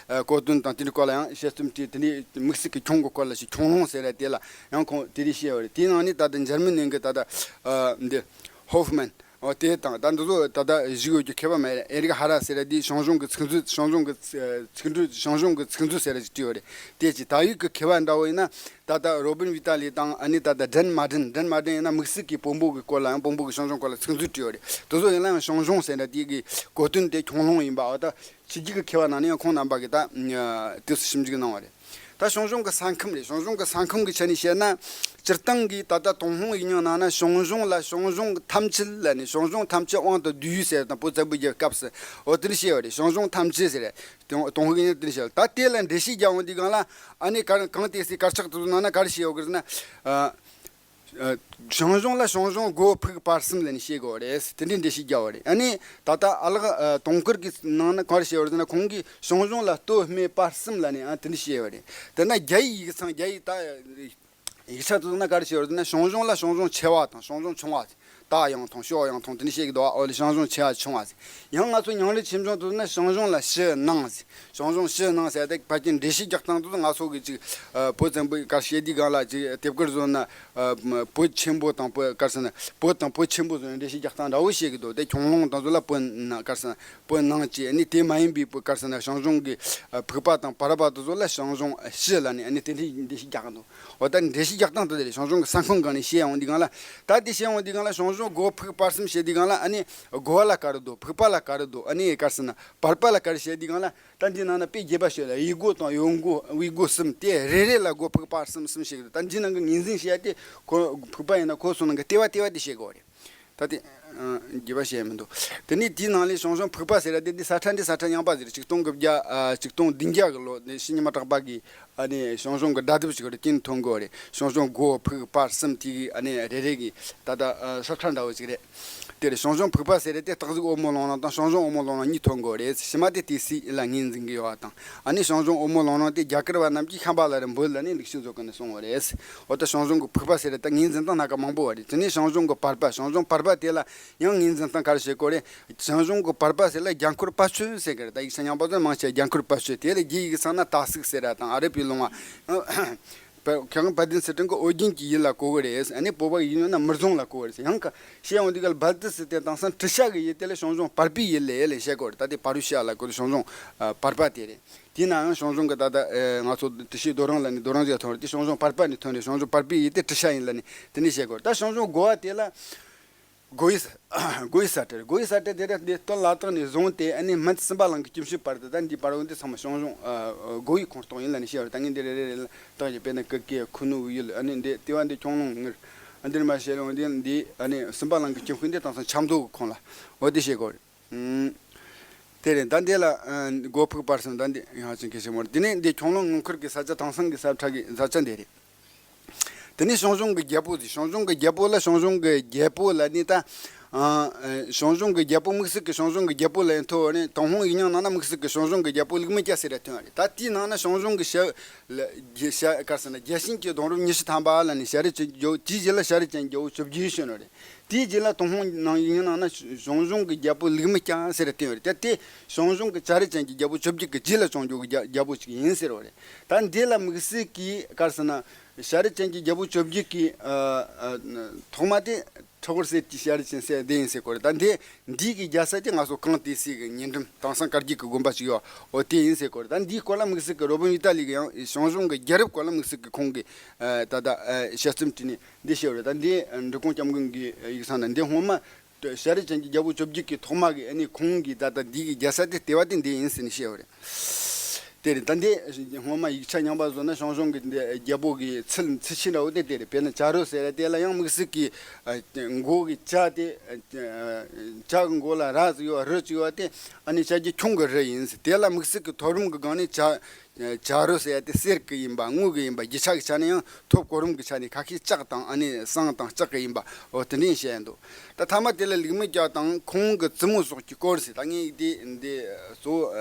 གོ་དོན་དང་དེ་འདྲའི་སྐོར་ལ་ཡང་དཔྱད་རྩོམ་བྲིས། དེ་ནས་དམིགས་བསལ་གྱི་ཁྱུང་གི་སྐོར་ལ་ཞིག་ཁྱུང་ལུང་ཟེར་ཡ་དེ་ལ་ཡང་ཁོང་དེ་འདྲ་བཤད་ཡོད་རེད། དེའི་ནང་ནས་ད་ལྟ་འཇར་མ་ནི་གི་ད་ལྟ་འདི་ཧོབ་མན། འོ་དེ་དང་ད་འདི་ཚོ་ད་ལྟ་བཞུགས་ཡོད་རྒྱུ་མཁས་པ་མེད་རེད། ཨེ་རིག་ཧ་ར་ཟེར་ཡ་དེ་ཞང་ཞུང་གི་ཚིག་མཛོད། ཞང་ཞུང་གི་ཚིག་འགྲོས། ཞང་ཞུང་གི་ཚིག་མཛོད་ཟེར་ཡ་ཅིག་བྲིས་ཡོད་རེད། དེ་ཅིག་ད་ཡིག་གི་མཁས་པ་འདྲ་བོ་ཡིན་ན་ད་ལྟ་རོ་བིན་ཝི་ཏཱ་ལི་དང་། ཨ་ནི་ད་ལྟ་ཌན་མ་ཌན། ཌན་མ་ཌན་ཡིན་ན་དམིགས་བསལ་གྱི་བོན་པོ་གི་སྐོར་ལ་ཡང་བོན་པོ་གི་ཞང་ཞུང་སྐོར་ལ་ཚིག་མཛོད་བྲིས་ཡོད་རེད། དེ་ཚོ་ཡིན་ན་ཡང་ཞང་ཞུང་ཟེར་ཡ་དེ་གི་གོ་དོན་དེ་ཁྱུང་ལུང་ཡིན་པ། འོ་ད་ཕྱི་རྒྱལ་གྱི་མཁས་པ་ནང་ནས་ཡང་ཁོང་རྣམ་པ་གིས་ད་དུས་སུ་ཞིབ་འཇུག་གནང་བ་རེད། ད་ཞང་ཞུང་གི་ས་ཁམས་རེད། ཞང་ཞུང་གི་ས་ཁམས་ཀྱི་ཆ་ནས་བཤད་ན། སྤྱིར་བཏང་གི་ད་ལྟ་ཏུན་ཧོང་ཡིག་རྙིང་ནང་ན་ཞང་ཞུང་ལ་ཞང་ཞུང་ཐམས་ཅད་ལབ་ནས། ཞང་ཞུང་ཐམས་ཅད་དབང་དུ་བསྡུས་ཟེར་དང་། བོད་བཙན་པོའི་རྒྱལ་སྐབས་སུ་འོ་དེ་འདྲ་བཤད་ཡོད་རེད། ཞང་ཞུང་ཐམས་ཅད་ཟེར་རེད། ཏུན་ཏུན་ཧོང་ཡིག་རྙིང་དེ་འདྲ་བཤད། ད་དེ་ལ་འགྲེལ་བཤད་རྒྱག་འོང་དུས་སྒང་ལ། ཨ་ནི་ག་གང་དེ་སའི་དཀར་ཆག་དེ་ཚོ་ནང་ན་ག་རེ་བཤད་ཡོད་གི་ཟེར་ན། ཨ། ཨ། ཞང་ཞུང་ལ་ཞང་ཞུང་སྒོ་ཕུག་བར་གསུམ་ལབ་ནས་བཤད་དགོས་རེད། དེ་འདྲའི་འགྲེལ་བཤད་རྒྱག་པ་རེད། ཨ་ནི་ད་ལྟ་ཨ་ལགས་ཨ་དུང་དཀར་གྱི་ནང་ན་ག་རེ་བཤད་པ་རེད་ཟེར་ན། ཁོང་གིས་ཞང་ཞུང་ལ་སྟོད་སྨད་བར་གསུམ་ལབ་ནས་ཨ་དེ་འདྲ་བཤད་པ་རེད། དེ་ན་རྒྱ་ཡིག་ཡིག་ཚང་། རྒྱ་ཡིག་ད་ཡིག་ཆ་དེ་ཚོ་ན་ག་རེ་བཤད་པ་རེད་ཟེར་ན། ཞང་ཞུང་ལ་ཞང་ཞུང་ཆེ་བ་དང་ཞང་ཞུང་ཆུང་བ། ད་ཡང་ཐང་ཤོ་ཡང་ཐང་དེ་འདྲ་བཤད་ཀྱི་འདུག་ཨོ་ལེ། ཞང་ཞུང་ཆེ་བ་ཆུང་བ་ཟེར། ཡང་ང་ཚོ་ཉང་རལ་ཆོས་འབྱུང་དེ་ཚོ་ན་ཞང་ཞུང་ལ་ཞི་ནང་ཟེར། ཞང་ཞུང་ཞི་ནང་ཟེར་ཏེ་ཕལ་ཆེར་འགྲེལ་བཤད་རྒྱག་སྟངས་དེ་ཚོ་ང་ཚོ་གི་ཅིག་ཨ་བོད་བཙན་པོའི་སྐབས་བཤད་དུས་སྒང་ལ་ཅིག་དེབ་དཀར་བཟོ་ན། ཨ་བོད་ཆེན་པོ་དང་བོད་ག་རེ་ཟེར་ན། བོད་དང་བོད་ཆེན་པོ་བཟོ་ནས་འགྲེལ་བཤད་རྒྱག་སྟངས་འདྲ་བོ་བཤད་ཀྱི་འདུག་དེ་ཁྱུང་ལུང་དང་བཟོ་ལ་བོད་ན་ག་རེ་ཟེར་ན། བོད་ནང་བཅས། ཨ་ནི་དེ་མ་ཡིན་པའི་བོད་ག་རེ་ཟེར་ན། ཞང་ཞུང་གི་ཨ་ཕུག་པ་དང་བར་པ་དེ་ཚོ་ལ་ཞང་ཞུང་ཞི་ལབ་ནས། ཨ་ནི་དེ་འདྲའི་འགྲེལ་བཤད་རྒྱག་གི་འདུག་འོ་ད་འགྲེལ་བཤད་རྒྱག་སྟངས་དེ་དེ་རེད། ཞང་ཞུང་གི་ས་ཁམས་སྒང་ནས་བཤད་ཡོང་དུས་སྒང་ལ། ད་དེ་བཤད་ཡོང་དུས་སྒང་ལ་ཞང་ཞུང་སྒོ་ཕུག་བར་གསུམ་བཤད་དུས་སྒང་ལ། ཨ་ནི་སྒོ་ལ་ག་རེ་འདུག་ཕུག་པ་ལ་ག་རེ་འདུག་ཨ་ནི་ག་རེ་ཟེར་ན་བར་པ་ལ་ག་རེ་བཤད་དུས་སྒང་ལ། ད་འདི་ནང་ན་དཔེ་རྒྱས་པ་བཤད་ལ། གཡས་སྒོ་དང་གཡོན་སྒོ། དབུས་སྒོ་གསུམ། དེ་རེ་རེ་ལ་སྒོ་ཕུག་པ་བར་གསུམ་གསུམ་བཤད་ཀྱི་འདུག་ད་འདི་ནང་གི་ངོས་འཛིན་བྱས་ཏེ་ཁོ་ཕུག་པ་ཡིན་ན་ཁོ་ཚོ་ནང་གི་ལྟེ་བ་ལྟེ་བ་དེ་བཤད་དགོས་རེད། ད་དེ་ཨ་རྒྱས་པ་བཤད་མི་འདུག་དེ་ནས་དེའི་ནང་ལས་ཞང་ཞུང་ཕུག་པ་ཟེར་ཡ་དེ་འདི་ས་ཁྲ་འདི་ས་ཁྲ་རྙིང་པ་ཟེར། ཆིག་སྟོང་དགུ་བརྒྱ་ཨ་ཆིག་སྟོང་བདུན་བརྒྱ་གི་ལོ་ནས་ཕྱི་ཉི་མ་གྲགས་པ་གིས་ཨ་ནི་ཞང་ཞུང་གི་སྒྲ་དེབ་ཞིག་རེད། དེ་ནས་ཐོན་དགོས་རེད། ཞང་ཞུང་སྒོ་ཕུག་པ་གསུམ། དེ་གི་ཨ་ནི་རེ་རེ་གི་ད་ལྟ་ཨ་ས་ཁྲ་འདྲ་བོ་ཞིག་རེད། དེ་རེད། ཞང་ཞུང་ཕུག་པ་ཟེར་རེད་དེ། སྟག་གཟིག་འོལ་མོ་ལུང་རིང་དང་ཞང་ཞུང་འོལ་མོ་ལུང་རིང་གཉིས་ཐོན་དགོས་རེད། ཕྱི་མ་དེ་ཏི་སེ་ལ་ངོས་འཛིན་གྱི་ཡོད་པ་དང་། ཨ་ནི་ཞང་ཞུང་འོལ་མོ་ལུང་རིང་དེ་རྒྱ་གར་བ་རྣམས་ཀྱིས་ཤམ་བྷ་ལ་རུ་འབོད་ལབ་ནས་ལེགས་བཤད་མཛོད་ཀྱི་ནས་གསུངས་པ་རེད། འོ་ད་ཞང་ཞུང་གི་ཕུག་པ་ཟེར་རེད། ད་ངོས་འཛིན་སྟངས་སྣ་ཁ་མང་པོ་བ་རེད། དེ་ནས་ཞང་ཞུང་གི་བར་པ། ཞང་ཞུང་བར་པ་དེ་ལ་ཡང་ངོས་འཛིན་སྟངས་ག་རེ་བྱེད་དགོས་རེད། ཞང་ཞུང་གི་བར་པ་ཟེར་ལ་རྒྱ་འཁོར་པ་ཆོས་ཟེར་གི་རེད། ད་ཡིག་ཆ་རྙིང་པ་ཚོ་མང་ཆེ་རྒྱ་འཁོར་པ་ཆོས། དེ་ལ་རྒྱའི་ཡིག་ཚང་ན་ཏཱ་སིག་ཟེར་ར་དང་ཨ་རབ་པའི་ལུང་བ། ཁྱེད་རང་བལ་ལྡན་སི་ཁྲོན་གྱི་ཨོ་རྒྱན་གྱི་ཡུལ་ལ་གོ་གི་རེད། ཨ་ནི་བོད་པ་ཡིན་ན་མུར་རྫོང་ལ་གོ་གི་རེད། ཡང་ཁ་བཤད་ཡོང་དུས་ག་ལ་བལ་ཏི་སི་ཏེ་དེང་སང་ཊྲི་ཤ་གི་ཡུལ་དེ་ལ་ཞང་ཞུང་བར་པའི་ཡུལ་ལ་ཡེ་ལེ་བཤད་གོ་རེད། ད་དེ་བ་རུ་ཤ་ལ་གོ་རེད། ཞང་ཞུང་བར་པ་དེ་རེད། དེ་ན་ཡང་ཞང་ཞུང་གི་ད་ལྟ་ང་ཚོ་ཊྲི་ཤི་རྡོ་རིང་ལ་ནི་རྡོ་རིང་ཞིག་ཐོན་རེད། དེ་ཞང་ཞུང་བར་པ་ནས་ཐོན་རེད། ཞང་ཞུང་བར་པའི་ཡུལ་དེ་ཊྲི་ཤ་ཡིན་ལ་ནི་དེ་ནས་བཤད་གོ་རེད། ད་ཞང་ཞུང་སྒོ་བ་དེ་ལ། སྒོ་ཡི་ས། སྒོ་ཡི་ས་ཁྲ་རེད། སྒོ་ཡི་ས་ཁྲ་དེ་རེད། འདི་སྟོད་ལ་དྭགས་ནས་བཟུང་སྟེ་ཨ་ནི་སྨད་སུམ་པ་གླིང་གི་སྐྱིད་ཤོད་བར་དུ། ད་འདི་བར་བོ་འདི་ཚང་མ་ཞང་ཞུང་ཨ་ཨ་སྒོ་ཡི་ཁོངས་གཏོགས་ཡིན་ལ་ནི་བཤད་པ་རེད། ད་ངས་འདི་རེ་རེ་རེ་ལ་བཏགས་ཀྱི། དཔེར་ན་ཀུ་ཀེ། ཁུ་ནུ་ཡུལ། ཨ་ནི་འདི་ལྟེ་བ་འདི་ཁྱུང་ལུང་ངེར། ཨ་འདིར་མ་བཤད་ཡོང་འདི་འདི་ཨ་ནི་སུམ་པ་གླིང་གི་སྐྱིད་ཤོད་འདི་དེང་སང་ཆབ་མདོ་གི་ཁོངས་ལ་འོ་དེ་བཤད་གོ་རེད། ཨུམ། དེ་རེད། ད་འདི་ལ་ཨ་སྒོ་ཕུག་བར་གསུམ། ད་འདི་ཡང་ཅིག་གི་ཞིག་མོ་རེད། དེ་ནས་འདི་ཁྱུང་ལུང་ངོ་མཁར་གྱི་ས་ཆ་དེང་སང་གི་ས་ཁྲ་གི་ས་ཆ་འདི་རེད། དེ་ནས་ཞང་ཞུང་གི་རྒྱལ་པོ་ཟེར། ཞང་ཞུང་གི་རྒྱལ་པོ་ལ་ཞང་ཞུང་གི་རྒྱལ་པོ་ལ་ནི་ད། ཨ་ཞང་ཞུང་གི་རྒྱལ་པོ་དམིགས་བསལ་གྱི་ཞང་ཞུང་གི་རྒྱལ་པོ་ལ་ཡང་ཐོན་པ་ནི་ཏུན་ཧོང་ཡིག་རྙིང་ནང་ན་དམིགས་བསལ་གྱི་ཞང་ཞུང་གི་རྒྱལ་པོ་ལིག་མི་སྐྱ་ཟེར་ར་ཐོན་པ་རེད། ད་དེའི་ནང་ན་ཞང་ཞུང་གི་ཞྭ་ལ་ཞྭ་ག་རེ་ཟེར་ན་རྒྱལ་ཆེན་གྱི་གདུང་རབས་ཉི་ཤུ་ཐམ་པ་ལ་ནི་ཞྭ་རུ་ཅན་གྱི་རྒྱལ་པོ། དེའི་རྗེས་ལ་ཞྭ་རུ་ཅན་གྱི་རྒྱལ་པོ་བཅོ་བརྒྱད་བྱོན་པ་རེད། དེའི་རྗེས་ལ་ཏུན་ཧོང་ནང་ཡིག་རྙིང་ནང་ན་ཞང་ཞུང་གི་རྒྱལ་པོ་ལིག་མི་སྐྱ་ཟེར་ར་ཐོན་པ་རེད། ད་དེ་ཞང་ཞུང་གི་ཞྭ་རུ་ཅན་གྱི་རྒྱལ་པོ་བཅོ་བརྒྱད་ཀྱི་རྗེས་ལ་བྱུང་རྒྱུ་གི་རྒྱལ་རྒྱལ་པོ་ཅིག་ཡིན་ཟེར་བ་རེད། ད་འདི་ལ་དམིགས་བསལ་གྱི་ག་རེ་ཟེར་ན། ཞྭ་རུ་ཅན་གྱི་རྒྱལ་པོ་བཅོ་བརྒྱད་ཀྱི་ཨ་ཨ་ཐོག་མ་དེ་ཁྲི་ཧོར་གསེར་གྱི་ཞྭ་རུ་ཅན་ཟེར་དེ་ཡིན་ཟེར་གོ་རེད། ད་འདི་འདི་གི་རྒྱལ་ས་དེ་ང་ཚོ་གངས་ཏི་སེ་གི་ཉེ་འགྲམ་དེང་སང་དཀར་རྒྱུག་གི་དགོན་པ་ཞིག་ཡོད། འོ་དེ་ཡིན་ཟེར་གོ་རེད། ད་འདིའི་སྐོར་ལ་དམིགས་བསལ་གྱི་རོ་བིན་ཝི་ཏཱ་ལི་གི་ཡང་ཞང་ཞུང་གི་རྒྱལ་རབས་སྐོར་ལ་དམིགས་བསལ་གྱི་ཁོང་གི་ཨ་ད་ལྟ་ཨ་དཔྱད་རྩོམ་བྲིས་ནས་འདི་བཤད་རེད། ད་འདི་འབྲི་གུང་སྐྱབས་མགོན་གྱི་ཡིག་ཚང་ན་འདི་སྔོན་མ། ཞྭ་རུ་ཅན་གྱི་རྒྱལ་པོ་བཅོ་བརྒྱད་ཀྱི་ཐོག་མ་གི་ཨ་ནི་ཁོང་གི་ད་ལྟ་འདི་གི་རྒྱལ་ས་དེ་ལྟེ་བ་དེ་འདི་ཡིན་ཟེར་ནས་བཤད་པ་རེད། དེ་རེད། ད་འདི་སྔོན་མ་ཡིག་ཆ་རྙིང་པ་བཟོ་ན་ཞང་ཞུང་གི་འདི་རྒྱལ་པོ་གི་ཚུལ་ཚུལ་ཆེན་འདྲ་བོ་དེ་དེ་རེད། དཔེར་ན་བྱ་རོག་ཟེར་ཡ་དེ་ལ་ཡང་དམིགས་བསལ་གྱི་ཨ་མགོ་གི་བྱ་དེ་ཨ་བྱ་གི་མགོ་ལ་ར་ཟིག་ཡོད། རི་གཅིག་ཡོད་དེ་ཨ་ནི་བྱ་རྒྱལ་ཁྱུང་གི་རི་ཡིན་ཟེར། དེ་ལ་དམིགས་བསལ་གྱི་ཐོབ་རིམ་གྱི་སྒང་ནས་བྱ་བྱ་རོག་ཟེར་ཡ་དེ་གསེར་གྱི་ཡིན་པ་དངུལ་གྱི་ཡིན་པ་རྒྱུ་ཆ་གི་ཆ་ནས་ཡང་ཐོབ་གོ་རིམ་གྱི་ཆ་ནས་ཁ་ཤས་ལྕགས་དང་ཨ་ནི་ཟངས་དང་ལྕགས་ཀྱི་ཡིན་པ་འོ་དེ་འདྲ་བཤད་འདུག་ད་ཐ་མ་དེ་ལ་ལུག་མའི་སྐྱ་དང་ཁོང་གི་བཙུན་མོ་སོགས་ཀྱི་སྐོར་ཟེར། ད་ངས་འདི་འདི་གཙོ་བོ་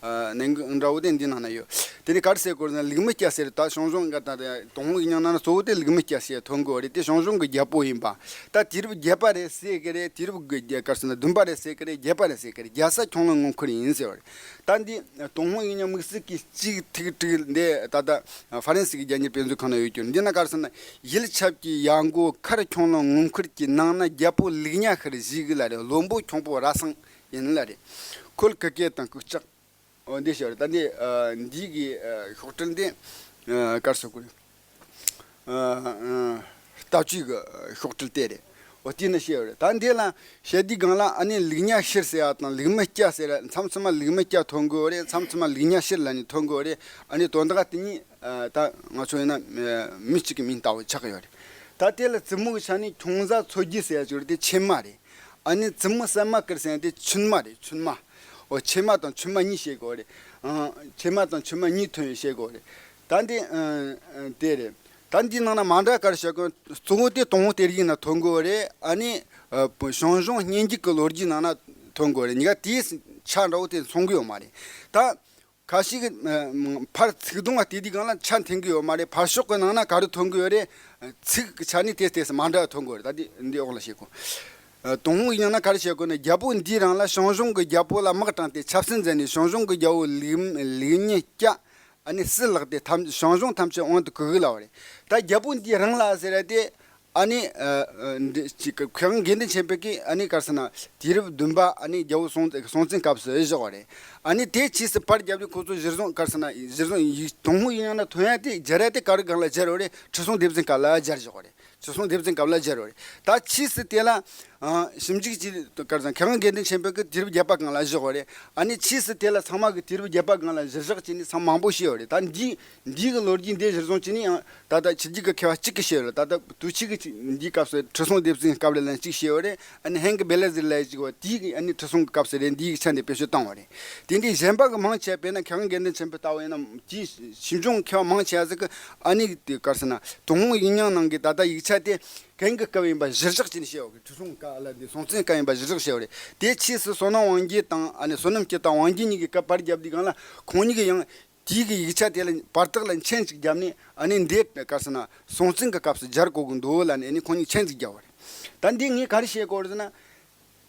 ནན་གི་འདྲ་བོ་དེ་འདི་ནང་ན་ཡོད། དེ་ནས་ག་རེ་ཟེར་དགོས་ཟེར་ན་ལུག་མའི་སྐྱ་ཟེར། ད་ཞང་ཞུང་གི་ད་ཏུན་ཧོང་གི་མྱིང་ནང་ན་གཙོ་བོ་དེ་ལུག་མའི་སྐྱ་ཟེར་ཐོན་གོ་རེད། དེ་ཞང་ཞུང་གི་རྒྱལ་པོ་ཡིན་པ། ད་དུས་རབས་བརྒྱད་པ་རེད་ཟེར་གི་རེད། དུས་རབས་གི་ག་རེ་ཟེར་ན་བདུན་པ་རེད་ཟེར་གི་རེད། བརྒྱད་པ་རེད་ཟེར་གི་རེད། རྒྱལ་ས་ཁྱུང་ལུང་ངོ་མཁར་ཡིན་ཟེར་བ་རེད། ད་འདི་ཏུན་ཧོང་ཡིག་རྙིང་དམིགས་བསལ་གྱི་གཅིག་ཐིག་དྲུག་འདི་ད་ལྟ་ཧྥ་རན་སི་གི་རྒྱ་གཉེར་དཔེ་མཛོད་ཁང་ན་ཡོད་རྒྱུ། འདི་ན་ག་རེ་ཟེར་ན་ཡུལ་ཆབ་ཀྱི་ཡར་མགོ་མཁར་ཁྱུང་ལུང་ངོ་མཁར་གྱི་ནང་ན་རྒྱལ་པོ་ལུག་གཉའ་ཤར་བཞུགས་གི་ལ་རེད། བློན་པོ་ཁྱུང་པོ་ར་སང་ཡིན་ལ་རེད། ཁོལ་ཁི་ཀེ་དང་ཀུ་ལྕགས། འོ་འདི་ཞོར་ད་འདི་ཨ་འདི་གི་ཨ་ཤོག་དྲིལ་འདི་ཨ་གར་སོ་ཀུ་རེད། ཨ་ཨ་ལྟ་སྤྱོད་ཀྱི་ཤོག་དྲིལ་དེ་རེད། འོ་དེ་ནི་ཤེས་ཡོད་རེད། ད་འདི་ལ་བཤད་དུས་སྒང་ལ་ཨ་ནི་ལུག་གཉའ་ཤར་ཟེར་ཡ་དང་ལུག་མའི་སྐྱ་ཟེར་ཡ། མཚམས་མཚམས་མ་ལུག་མའི་སྐྱ་ཐོན་གི་ཡོད་རེད། མཚམས་མཚམས་མ་ལུག་གཉའ་ཤར་ལབ་ནས་ཐོན་གི་ཡོད་རེད། ཨ་ནི་དོན་དག་དེ་གཉིས་ཨ་ད་ང་ཚོ་ཡིན་ན་ཨ་མི་གཅིག་གི་མིང་ལྟ་བུ་ཆགས་ཀྱི་ཡོད་རེད། ད་དེ་ལ་བཙུན་མོ་གི་ཆ་ནས་ཁྱུང་བཟའ་མཚོ་རྒྱལ་ཟེར་ཡ་ཅིག་ཡོད་རེད། དེ་ཆེན་མ་རེད། ཨ་ནི་བཙུན་མོ་སྲན་མ་དཀར་ཟེར་ཡ་དེ་ཆུན་མ་རེད། ཆུན་མ། འོ་ཆེན་མ་དང་ཆུན་མ་གཉིས་བཤད་དགོས་རེད། ཨང་ཆེན་མ་དང་ཆུན་མ་གཉིས་ཐོན་ཡོད་བཤད་དགོས་རེད། ད་འདི་ཨང་ཨང་དེ་རེད། ད་འདི་ནང་ན་མ་འདྲ་ག་རེ་བཤད་དགོས། གཙོ་བོ་དེ་ཏུན་ཧོང་གཏེར་ཡིག་ནང་ཐོན་གི་ཡོད་རེད། ཨ་ནི་ཨ་ཞང་ཞུང་སྙན་རྒྱུད་ཀྱི་ལོ་རྒྱུས་ནང་ན་ཐོན་གི་ཡོད་རེད། གཉིས་ཀ་དེའི་ཆ་འདྲ་བོ་དེ་མཚུངས་གི་ཡོད་མ་རེད། ད་ཁ་ཤས་ཀྱིས་ཨ་ཕར་ཚིག་དོན་ལ་བལྟས་དུས་སྒང་ལ་ཆ་མཐུན་གི་ཡོད་མ་རེད། ཕར་ཕྱོགས་ཀྱི་ནང་ན་ག་རེ་ཐོན་གི་ཡོད་རེད། ཚིག་གི་ཆ་ནས་དེ་དེ་མ་འདྲ་ཐོན་གི་ཡོད་རེད། ད་འདི་འདི་འོག་ལ་བཤད་དགོས། ཨ་ཏུན་ཧོང་ཡིག་རྙིང་ན་ག་རེ་བཤད་དགོས་ན། རྒྱལ་པོ་འདིའི་རིང་ལ་ཞང་ཞུང་གི་རྒྱལ་པོ་ལ་དམག་དྲངས་ཏེ་ཆབ་སྲིད་མཛད་ནས་ཞང་ཞུང་གི་རྒྱལ་པོ་ལུག་ལུག་གཉའ་སྐྱ་ཨ་ནི་སྲིད་བརླགས་ཏེ་ཐམས་ཞང་ཞུང་ཐམས་ཅད་དབང་དུ་བཀུག་གི་ལབ་པ་རེད། ད་རྒྱལ་པོ་འདིའི་རིང་ལ་ཟེར་ཡ་དེ་ཨ་ནི་ཨ་ཨ་འདི་ཅིག་མཁས་དབང་དགེ་འདུན་ཆོས་འཕེལ་གྱིས་ཨ་ནི་ག་རེ་ཟེར་ན་དུས་རབས་བདུན་པ་ཨ་ནི་རྒྱལ་པོ་སྲོང་སྲོང་བཙན་སྐབས་སུ་བཞག་པ་རེད། ཨ་ནི་དེ་ཕྱིས་སུ་པར་བརྒྱབ་དུས་ཁོ་ཚོ་གཞིར་བཟུང་ག་རེ་ཟེར་ན་གཞིར་བཟུང་ཡིག་ཏུན་ཧོང་ཡིག་རྙིང་ན་ཐོན་ཡ་དེ་སྦྱར་ཡ་དེ་ག་རེ་སྒང་ལ་སྦྱར་བ་རེད། ཁྲི་སྲོང་ལྡེ་བཙན་སྐབས་ལ་སྦྱར་བཞག་པ་རེད། ཁྲི་སྲོང་ལྡེ་བཙན་སྐབས་ལ་སྦྱར་བ་རེད། ད་ཕྱིས་སུ་དེ་ལ་ཨ་ཞིབ་འཇུག་བྱས་ག་རེ་ཟེར་མཁས་དབང་དགེ་འདུན་ཆོས་འཕེལ་གྱིས་དུས་རབས་བརྒྱད་པ་སྒང་ལ་བཞག་པ་རེད། ཨ་ནི་ཕྱིས་སུ་དེ་ལ་ཚང་མ་གིས་དུས་རབས་བརྒྱད་པ་སྒང་ལ་གཞིར་བཞག་བྱས་ནས་ཚང་མ་མང་པོ་བཤད་པ་རེད། ད་འདི་འདི་གི་ལོ་རྒྱུས་འདི་གཞིར་བཟུང་བྱས་ནས་ཡང་ད་ལྟ་ཕྱི་རྒྱལ་གྱི་མཁས་པ་གཅིག་གིས་བཤད་ཡོད་རེད། ད་ལྟ་དུས་ཆེན་གྱི་འདིའི་སྐབས་སུ་ཁྲི་སྲོང་ལྡེ་བཙན་སྐབས་ལ་ལན་གཅིག་བཤད་ཡོད་རེད། ཨ་ནི་ཧན་གི་བེ་ལ་ཟེར་ལབ་ཡ་གཅིག་ཡོད། དེའི་གི་ཨ་ནི་ཁྲི་སྲོང་གི་སྐབས་སུ་རེད། འདིའི་གི་ཆ་འདི་བེད་སྤྱོད་བཏང་བ་རེད། དེ་འདྲའི་གཞན་པ་གི་མང་ཆེ་བ་དཔེར་ན་མཁས་དབང་དགེ་འདུན་ཆོས་འཕེལ་ལྟ་བུ་ཡིན་ན་དེའི་ཞིབ་འཇུག་མཁས་པ་མང་ཆེ་བ་ཟིག་གིས་ཨ་ནི་དེ་ག་རེ་ཟེར་ན་ཏུན་ཧོང་ཡིག་རྙིང་ནང་གི་ད་ལྟ་ཡིག་ཆ་དེ་གན་གི་སྐབས་ཡིན་པ་གཞིར་བཞག་བྱས་ནས་བཤད་ཡོད་གི། ཁྲི་སྲོང་སྐབས་ལ་འདི་སྲོང་བཙན་སྐབས་ཡིན་པ་གཞིར་བཞག་བཤད་ཡོད་རེད། དེ་ཕྱིས་སུ་བསོད་ནམས་དབང་རྒྱལ་དང་ཨ་ནི་བསོད་ནམས་སྐྱིད་དང་དབང་རྒྱལ་གཉིས་ཀྱི་སྐབས་པར་བརྒྱབ་དུས་སྒང་ལ་ཁོང་གཉིས་ཀྱིས་ཡང་དེའི་གི་ཡིག་ཆ་དེ་ལ་བར་ཐག་ལ་མཆན་ཅིག་བརྒྱབ་ནས་ཨ་ནི་འདི་ག་རེ་ཟེར་ན་སྲོང་བཙན་གྱི་སྐབས་སུ་སྦྱར་དགོས་ཀྱི་འདུག་ལབ་ནས་ཨ་ནི་ཁོང་གཉིས་མཆན་ཅིག་བརྒྱབ་པ་རེད། ད་འདི་ངས་ག་རེ་བཤད་དགོས་རེད་ཟེར་ན།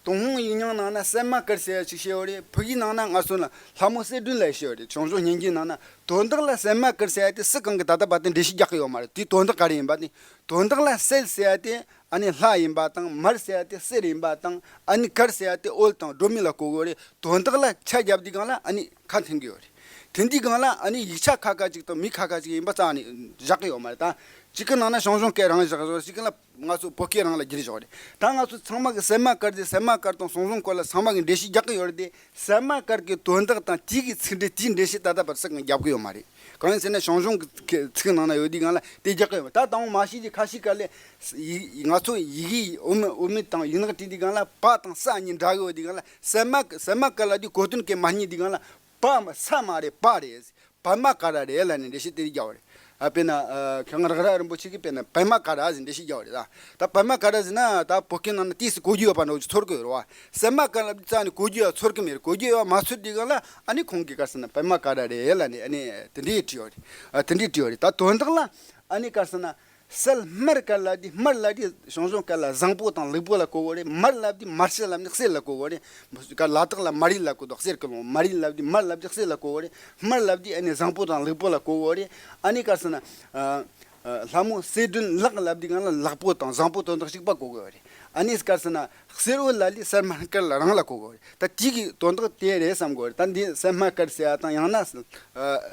ཏུན་ཧོང་ཡིག་རྙིང་ནང་ན་སྲན་མ་དཀར་ཟེར་ཡ་ཅིག་བཤད་ཡོད་རེད། ཕ་གིའི་ནང་ན་ང་ཚོ་ལ་ལྷ་མོ་གསེར་སྒྲོན་ལབ་བཤད་ཡོད་རེད། ཞང་ཞུང་སྙན་རྒྱུད་ནང་ན་དོན་དག་ལ་སྲན་མ་དཀར་ཟེར་ཡ་དེ་སུ་གང་གིས་ད་ལྟ་བར་དུ་འགྲེལ་བཤད་རྒྱག་གི་ཡོད་མ་རེད། དེའི་དོན་དག་ག་རེ་ཡིན་པ་དེ། དོན་དག་ལ་གསེར་ཟེར་ཡ་དེ་ཨ་ནི་ལྷ་ཡིན་པ་དང་། མར་ཟེར་ཡ་དེ་གསེར་ཡིན་པ་དང་། ཨ་ནི་དཀར་ཟེར་ཡ་དེ་འོད་དང་སྒྲོན་མེ་ལ་གོ་གི་ཡོད་རེད། དོན་དག་ལ་ཆ་བརྒྱབ་དུས་སྒང་ལ་ཨ་ནི་ཁ་མཐུན་གི་ཡོད་རེད། མཐུན་དུས་སྒང་ལ་ཨ་ནི་ཡིག་ཆ་ཁ་ཁ་ཅིག་དང་མི་ཁ་ཁ་ཅིག་ཡིན་པ་རྩ་ནས་བཞག་གི་ཡོད་མ་རེད། ད་གཅིག་གི་ནང་ན་ཞང་ཞུང་སྐད་རང་བཞག་བཞག་གཅིག་གི་ལ་ང་ཚོ་བོད་སྐད་རང་ལ་བསྒྱུར་བཞག་རེད། ད་ང་ཚོ་ཚང་མ་གི་སྲན་མ་དཀར་དེ་སྲན་མ་དཀར་དང་ཞང་ཞུང་སྐོར་ལ་ཚང་མ་གི་འགྲེལ་བཤད་རྒྱག་གི་ཡོད་རེད་དེ། སྲན་མ་དཀར་གི་དོན་དག་དང་དེའི་གི་ཚིག་འགྲེལ་དེའི་འགྲེལ་བཤད་ད་ལྟ་བར་སུ་གང་རྒྱབ་གི་ཡོད་མ་རེད། གང་ཡིན་ཟེར་ན་ཞང་ཞུང་གི་ཚིག་ནང་ན་ཡོད་དུས་སྒང་ལ་དེ་རྒྱག་གི་ཡོད་མ་རེད། ད་དང་པོ་མ་ཤེས་ཀྱི་ཁ་ཤས་ཀ་ལས་ཡིག་ང་ཚོ་ཡི་གེ་འོ་མ་འོ་མ་དང་ཡིག་ནག་བྲིས་དུས་སྒང་ལ་པ་དང་ས་གཉིས་འདྲ་གི་ཡོད་དུས་སྒང་ལ་སྲན་མ་སྲན་མ་དཀར་ལབ་དུས་གོ་དོན་གི་མ་རྙེད་དུས་སྒང་ལ་པ་མ་ས་མ་རེད་པ་རེད། པདྨ་ཀ་ར་རེད་ལབ་ནས་འགྲེལ་བཤད་དེ་རྒྱག་པ་རེད། ཨ་དཔེར་ན་ཨ་མཁས་དབང་རེག་ར་རིན་པོ་ཆེ་གིས་དཔེར་ན་པདྨ་ཀ་ར་ཟེར་འགྲེལ་བཤད་རྒྱག་པ་རེད་ད། ད་པདྨ་ཀ་ར་ཟེར་ན་ད་བོད་སྐད་ནང་ན་ཏོག་ཙམ་གོ་རྒྱུ་ཡོད་པ་འདྲ་བོ་ཅིག་ཚོར་གི་ཡོད་རེད་བ། སྲན་མ་དཀར་ལབ་དུས་རྩ་ནས་གོ་རྒྱུ་ཡང་ཚོར་གི་མེད་རེད། གོ་རྒྱུ་ཡོད་པ་མ་ཚོར་དུས་སྒང་ལ་ཨ་ནི་ཁོང་གིས་ག་རེ་ཟེར་ན་པདྨ་ཀ་ར་རེད་ལབ་ནས་ཨ་ནི་དེ་འདྲས་བྲིས་པ་རེད། ཨ་དེ་འདྲས་བྲིས་པ་རེད། ད་དོན་དག་ལ་ཨ་ནི་ག་རེ་ཟེར་ན། སྲན་མར་དཀར་ལབ་དུས་སྨར་ལབ་དུས་ཞང་ཞུང་སྐད་ལ་བཟང་པོ་དང་ལེགས་པོ་ལ་གོ་གི་རེད། མར་ལབ་དུས་མར་ཤི་ལབ་ནས་གསེར་ལ་གོ་གི་རེད། ལ་དྭགས་ལ་མར་ཡུལ་ལ་གོ་དང་གསེར་གྱི་ལུང་མར་ཡུལ་ལབ་དུས་མར་ལབ་དུས་གསེར་ལ་གོ་གི་རེད། སྨར་ལབ་དུས་ཨ་ནི་བཟང་པོ་དང་ལེགས་པོ་ལ་གོ་གི་རེད། ཨ་ནི་ག་རེ་ཟེར་ན། ཨ་ཨ་ལྷ་མོ་གསེར་སྒྲོན་ལགས་ལབ་དུས་སྒང་ལ་ལེགས་པོ་དང་བཟང་པོ་དོན་དག་གཅིག་པ་གོ་གི་རེད། ཨ་ནི་ག་རེ་ཟེར་ན། གསེར་འོད་ལ་ལས་སྲན་མར་དཀར་ལ་རང་ལ་གོ་གི་རེད། ད་དེ་གི་དོན་དག་དེ་རེད་བསམ་གི་རེད། ད་འདི་སྲན་མར་དཀར་ཟེར་ཡ་དང་ཡང་ན་ཨ་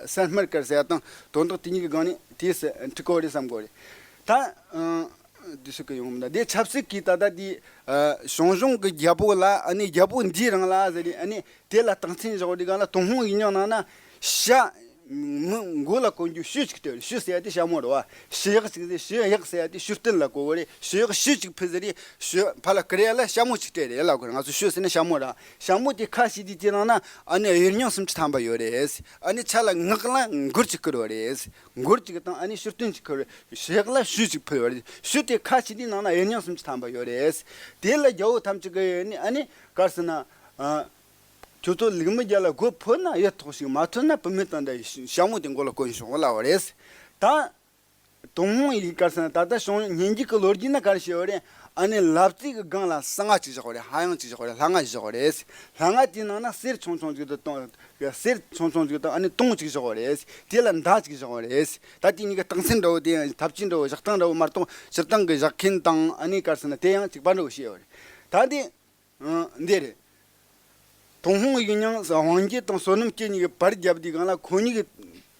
སྲན་མར་དཀར་ཟེར་ཡ་དང་དོན་དག་དེ་གཉིས་ཀྱི་སྒང་ནས་དེ་འགྲིག་གི་རེད་བསམ་གི་རེད། ད་ཨ་ དེ་ཞིག་གི་ཡོང་མི་འདུག་དེ་ཆབ་སྲིད་ཀྱི་ད་ལྟ་དེ་ཞང་ཞུང་གི་རྒྱལ་པོ་ལ་ཨ་ནི་རྒྱལ་པོ་འདིའི་རིང་ལ་ཟེར་ནས་ཨ་ནི་དེ་ལ་རྟགས་མཚན་བཞག་པའི་སྒང་ལ་ཏུན་ཧོང་ཡིག་རྙིང་ནང་ན་ཤ་མི་མགོ་ལ་གོན་རྒྱུ་ཤུ་གཅིག་སྤྲད་རེད། ཤུ་ཟེར་ཡ་དེ་ཞྭ་མོ་རེད་བ། ཤུ་གཡག་གཅིག་ཟེར། ཤུ་གཡག་ཟེར་ཡ་དེ་ཤུ་རྟེན་ལ་གོ་གི་རེད། ཤུ་གཡག་ཤུ་གཅིག་ཕུལ་ཟེར་རེད། ཤུ་ཕར་ལ་ཀི་རེ་ཡ་ལ་ཤྭ་མོ་གཅིག་སྤྲད་རེད་ལབ་དགོས་རེད། ང་ཚོ་ཤུ་ཟེར་ན་ཤྭ་མོ་རེད། ཤྭ་མོ་དེ་ཁ་ཕྱེས་དུས་དེ་ནང་ན་ཨ་ནི་གཡུ་རྙིང་སུམ་ཅུ་ཐམ་པ་ཡོད་རེད། ཨ་ནི་ཆ་ལ་ངག་ལ་མགུར་གཅིག་བསྐུར་བ་རེད། མགུར་གཅིག་དང་ཨ་ནི་ཤུ་རྟེན་གཅིག་ཁུར། ཤུ་གཡག་ལ་ཤུ་གཅིག་ཕུལ་བ་རེད། ཤུ་དེ་ཁ་ཕྱེས་དུས་ནང་ན་གཡུ་རྙིང་སུམ་ཅུ་ཐམ་པ་ཡོད་རེད། དེ་ལ་རྒྱལ་པོ་ཐམས་ཅད་ཀྱིས་ཨ་ནི་ག་རེ་ཟེར་ན། ཨ། ཁྱོད་ཚོ་ལུག་མི་རྒྱལ་ལ་མགོ་ཕུལ་ན་ཡིད་ཐོགས་ཤིག་མ་ཐུབ་ན་བུད་མེད་དང་འདྲ་བའི་ཤྭ་མོ་དེ་མགོ་ལ་གོན་ཤོག་ལབ་པ་རེད། ད། ཏུན་ཧོང་ཡིག་ག་རེ་ཟེར་ན་ད་ལྟ་ཞང་ཞུང་སྙན་རྒྱུད་ཀྱི་ལོ་རྒྱུས་ན་ག་རེ་བཤད་པ་རེད། ཨ་ནི་ལབ་རྩེ་གི་སྒང་ལ་ས་ལྔ་གཅིག་བཞག་པ་རེད། ཧ་ཡང་གཅིག་བཞག་པ་རེད། ལྷ་ལྔ་བཞག་པ་རེད། ལྷ་ལྔ་དེའི་ནང་ན་གསེར་ཆུང་ཆུང་གཅིག་དང་དུང་། གསེར་ཆུང་ཆུང་གཅིག་དང་ཨ་ནི་དུང་གཅིག་བཞག་པ་རེད། དེ་ལ་མདའ་གཅིག་བཞག་པ་རེད། ད་དེ་གཉིས་ཀ་རྟགས་མཚན་འདྲ་བོ་དེ་ཡང་ཐབས་ཇུས་འདྲ་བོ་བཞག་སྟངས་འདྲ་བོ་མ་གཏོགས་སྤྱིར་བཏང་གི་བཞག་མཁན་དང་ཨ་ནི་ག་རེ་ཟེར་ན་དེ་ཡང་གཅིག་པ་འདྲ་བོ་བཤད་པ་རེད། ད་དེ། ཨང་། འདི་རེད། ཏུན་ཧོང་ཡིག་རྙིང་དབང་རྒྱལ་དང་བསོད་ནམས་སྐྱིད་གཉིས་ཀྱིས་པར་བརྒྱབ་དུས་སྒང་ལ་ཁོང་གཉིས་ཀྱིས།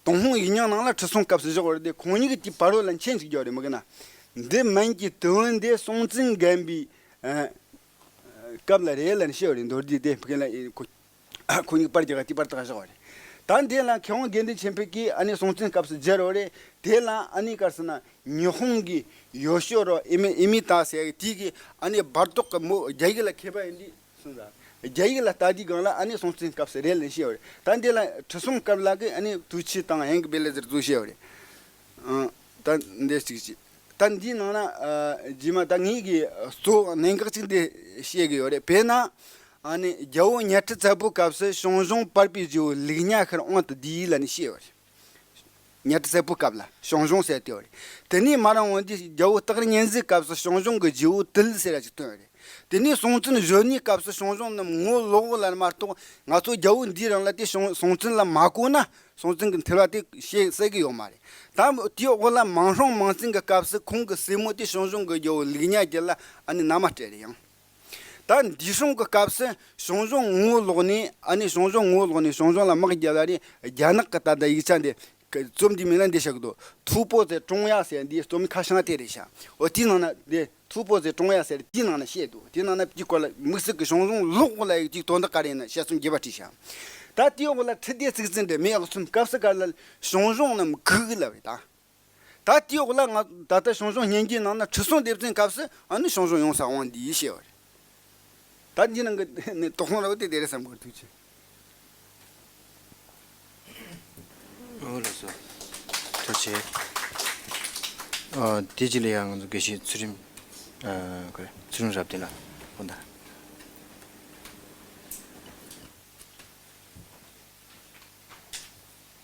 ཏུན་ཧོང་ཡིག་རྙིང་ནང་ལ་ཁྲི་སྲོང་སྐབས་སུ་བཞག་པ་རེད་དེ། ཁོང་གཉིས་ཀྱིས་དེའི་བར་བ་ལ་མཆན་ཅིག་བརྒྱབ་རེད་མི་དགེ་ན། འདི་མན་གྱི་དུ་བོན་འདི་སྲོང་བཙན་སྒམ་པོའི། ཨ། སྐབས་ལ་རེད་ལབ་ནས་བཤད་པ་རེད། མདོར་བསྡུས་དེ་མི་དགེ་ན་ཁོ། ཁོང་གཉིས་པར་རྒྱག་ག་དེའི་པར་དག་བཞག་པ་རེད། ད་འདི་ལ་མཁས་དབང་དགེ་འདུན་ཆོས་འཕེལ་གྱིས་ཨ་ནི་སྲོང་བཙན་སྐབས་སུ་སྦྱར་བ་རེད། དེ་ལ་ཨ་ནི་ག་རེ་ཟེར་ན་ཉི་ཧོང་གི་ཡོ་ཤོ་རོ་ཨི་མི་ཨི་མི་ཏ་ཟེར་གི་དེ་གི་ཨ་ནི་སྦལ་ཏོག་གི་མོ་རྒྱ་ཡིག་ལ་མཁས་པ་ཡིན་དུས་གསུངས་ས། རྒྱ་ཡིག་ལ་ལྟ་དུས་སྒང་ལ་ཨ་ནི་སྲོང་བཙན་སྐབས་སུ་རེད་ལབ་བཤད་པ་རེད། ད་འདི་ལ་ཁྲི་སྲོང་སྐབས་ལ་གི་ཨ་ནི་དུས་ཆེན་དང་ཡང་གི་བེ་ལེ་ཟེར་བཟོ་བཤད་པ་རེད། ཨང་། ད་འདི་གཅིག་གཅིག་ད་འདིའི་ནང་ན་ཨ་རྗེས་མ་ད་ངེད་ཀྱི་གཙོ་བོ་གནད་འགག་ཅིག་འདི་བཤད་གི་ཡོད་རེད། དཔེར་ན། ཨ་ནི་རྒྱལ་པོ་གཉའ་ཁྲི་བཙན་པོའི་སྐབས་སུ་ཞང་ཞུང་པར་པའི་རྗེ་བོ་ལུག་གཉའ་ཤར་དབང་དུ་བསྡུས་ལབ་ནས་བཤད་པ་རེད། གཉའ་ཁྲི་བཙན་པོའི་སྐབས་ལ་ཞང་ཞུང་ཟེར་དེ་བ་རེད། དེ་ནས་མར་འོང་དུས་རྒྱལ་པོ་སྟག་གཉན་གཟིགས་སྐབས་སུ་ཞང་ཞུང་གི་རྗེ་བོ་དིལ་ཟེར་ཡ་ཅིག་བཏོན་པ་རེད། དེ་ནས་སྲོང་བཙན་གཞོན་ནུའི་སྐབས་སུ་ཞང་ཞུང་རྣམས་ངོ་ལོག་ལབ་མ་གཏོགས་ང་ཚོ་རྒྱལ་པོ་འདིའི་རིང་ལ་དེ་ཞང་སྲོང་བཙན་ལ་མ་གོ་ན་སྲོང་བཙན་གྱི་འཐེལ་བ་དེ་བཤད་སྲིད་གི་ཡོད་མ་རེད། ད་དེའི་འོག་ལ་མང་སྲོང་མང་བཙན་གྱི་སྐབས་སུ་ཁོང་གི་སྲས་མོ་དེ་ཞང་ཞུང་གི་རྒྱལ་པོ་ལུག་གཉའ་རྒྱལ་ལ་ཨ་ནི་མནའ་མ་སྤྲད་རེད་ཡང་། ད་འདས་སྲོང་གི་སྐབས་སུ་ཞང་ཞུང་ངོ་ལོག་ནས་ཨ་ནི་ཞང་ཞུང་ངོ་ལོག་ནས་ཞང་ཞུང་ལ་དམག་རྒྱག་ལ་རེད། རྒྱ་ནག་གི་ད་ལྟ་ཡིག་ཆ་འདི་རྩོམ་འདི་མིང་ལ་འདི་བཞག་གི་འདུག་ཐུའུ་པོ་ཙེ་ཀྲུང་ཡ་ཟེར་འདིའི་རྩོམ་ཁ་བྱང་དེ་རེད་ཤག་འོ་དེའི་ནང་ན་འདི་ཐུའུ་པོ་ཙེ་ཀྲུང་ཡ་ཟེར་དེའི་ནང་ན་བཤད་འདུག་དེའི་ནང་ན་དེའི་སྐོར་ལ་དམིགས་བསལ་གྱི་ཞང་ཞུང་ལོག་ལ་ཡི་དེའི་དོན་དག་ག་རེ་ཡིན་ན་དཔྱད་རྩོམ་རྒྱས་པ་བྲིས་ཤག་ད་དེའི་འོག་ལ་ཁྲི་ལྡེ་གཙུག་བཙན་འདྲ་མེ་ཡག་ཚོམ་སྐབས་སུ་ག་ལ་ཞང་ཞུང་རྣམས་སྒུག་ལབ་རེད་ད། ད་དེའི་འོག་ལ་ང་ད་ལྟ་ཞང་ཞུང་སྙན་རྒྱུད་ནང་ན་ཁྲི་སྲོང་ལྡེ་བཙན་སྐབས་སུ་ཨ་ནི་ཞང་ཞུང་ཡོང་ས་དབང་འདི་ཡིས་བཤད་པ་རེད། ད་འདི་ནང་གི་ནི་དོགས་སློང་ར་བ་དེ་དེ་རེད་བསམ་གི་ཐུགས་ཆེ། ཨོ་ལགས་སོ། ཐུགས་ཆེ། ཨ་དེ་རྗེས་ལ་ཡང་ང་ཚོ་དགེ་བཤེས་ཚུལ་ཁྲིམས་ཨ་ག་རེ་ཚུལ་ཁྲིམས་རབ་བརྟན་ལགས་ཨོ་ད།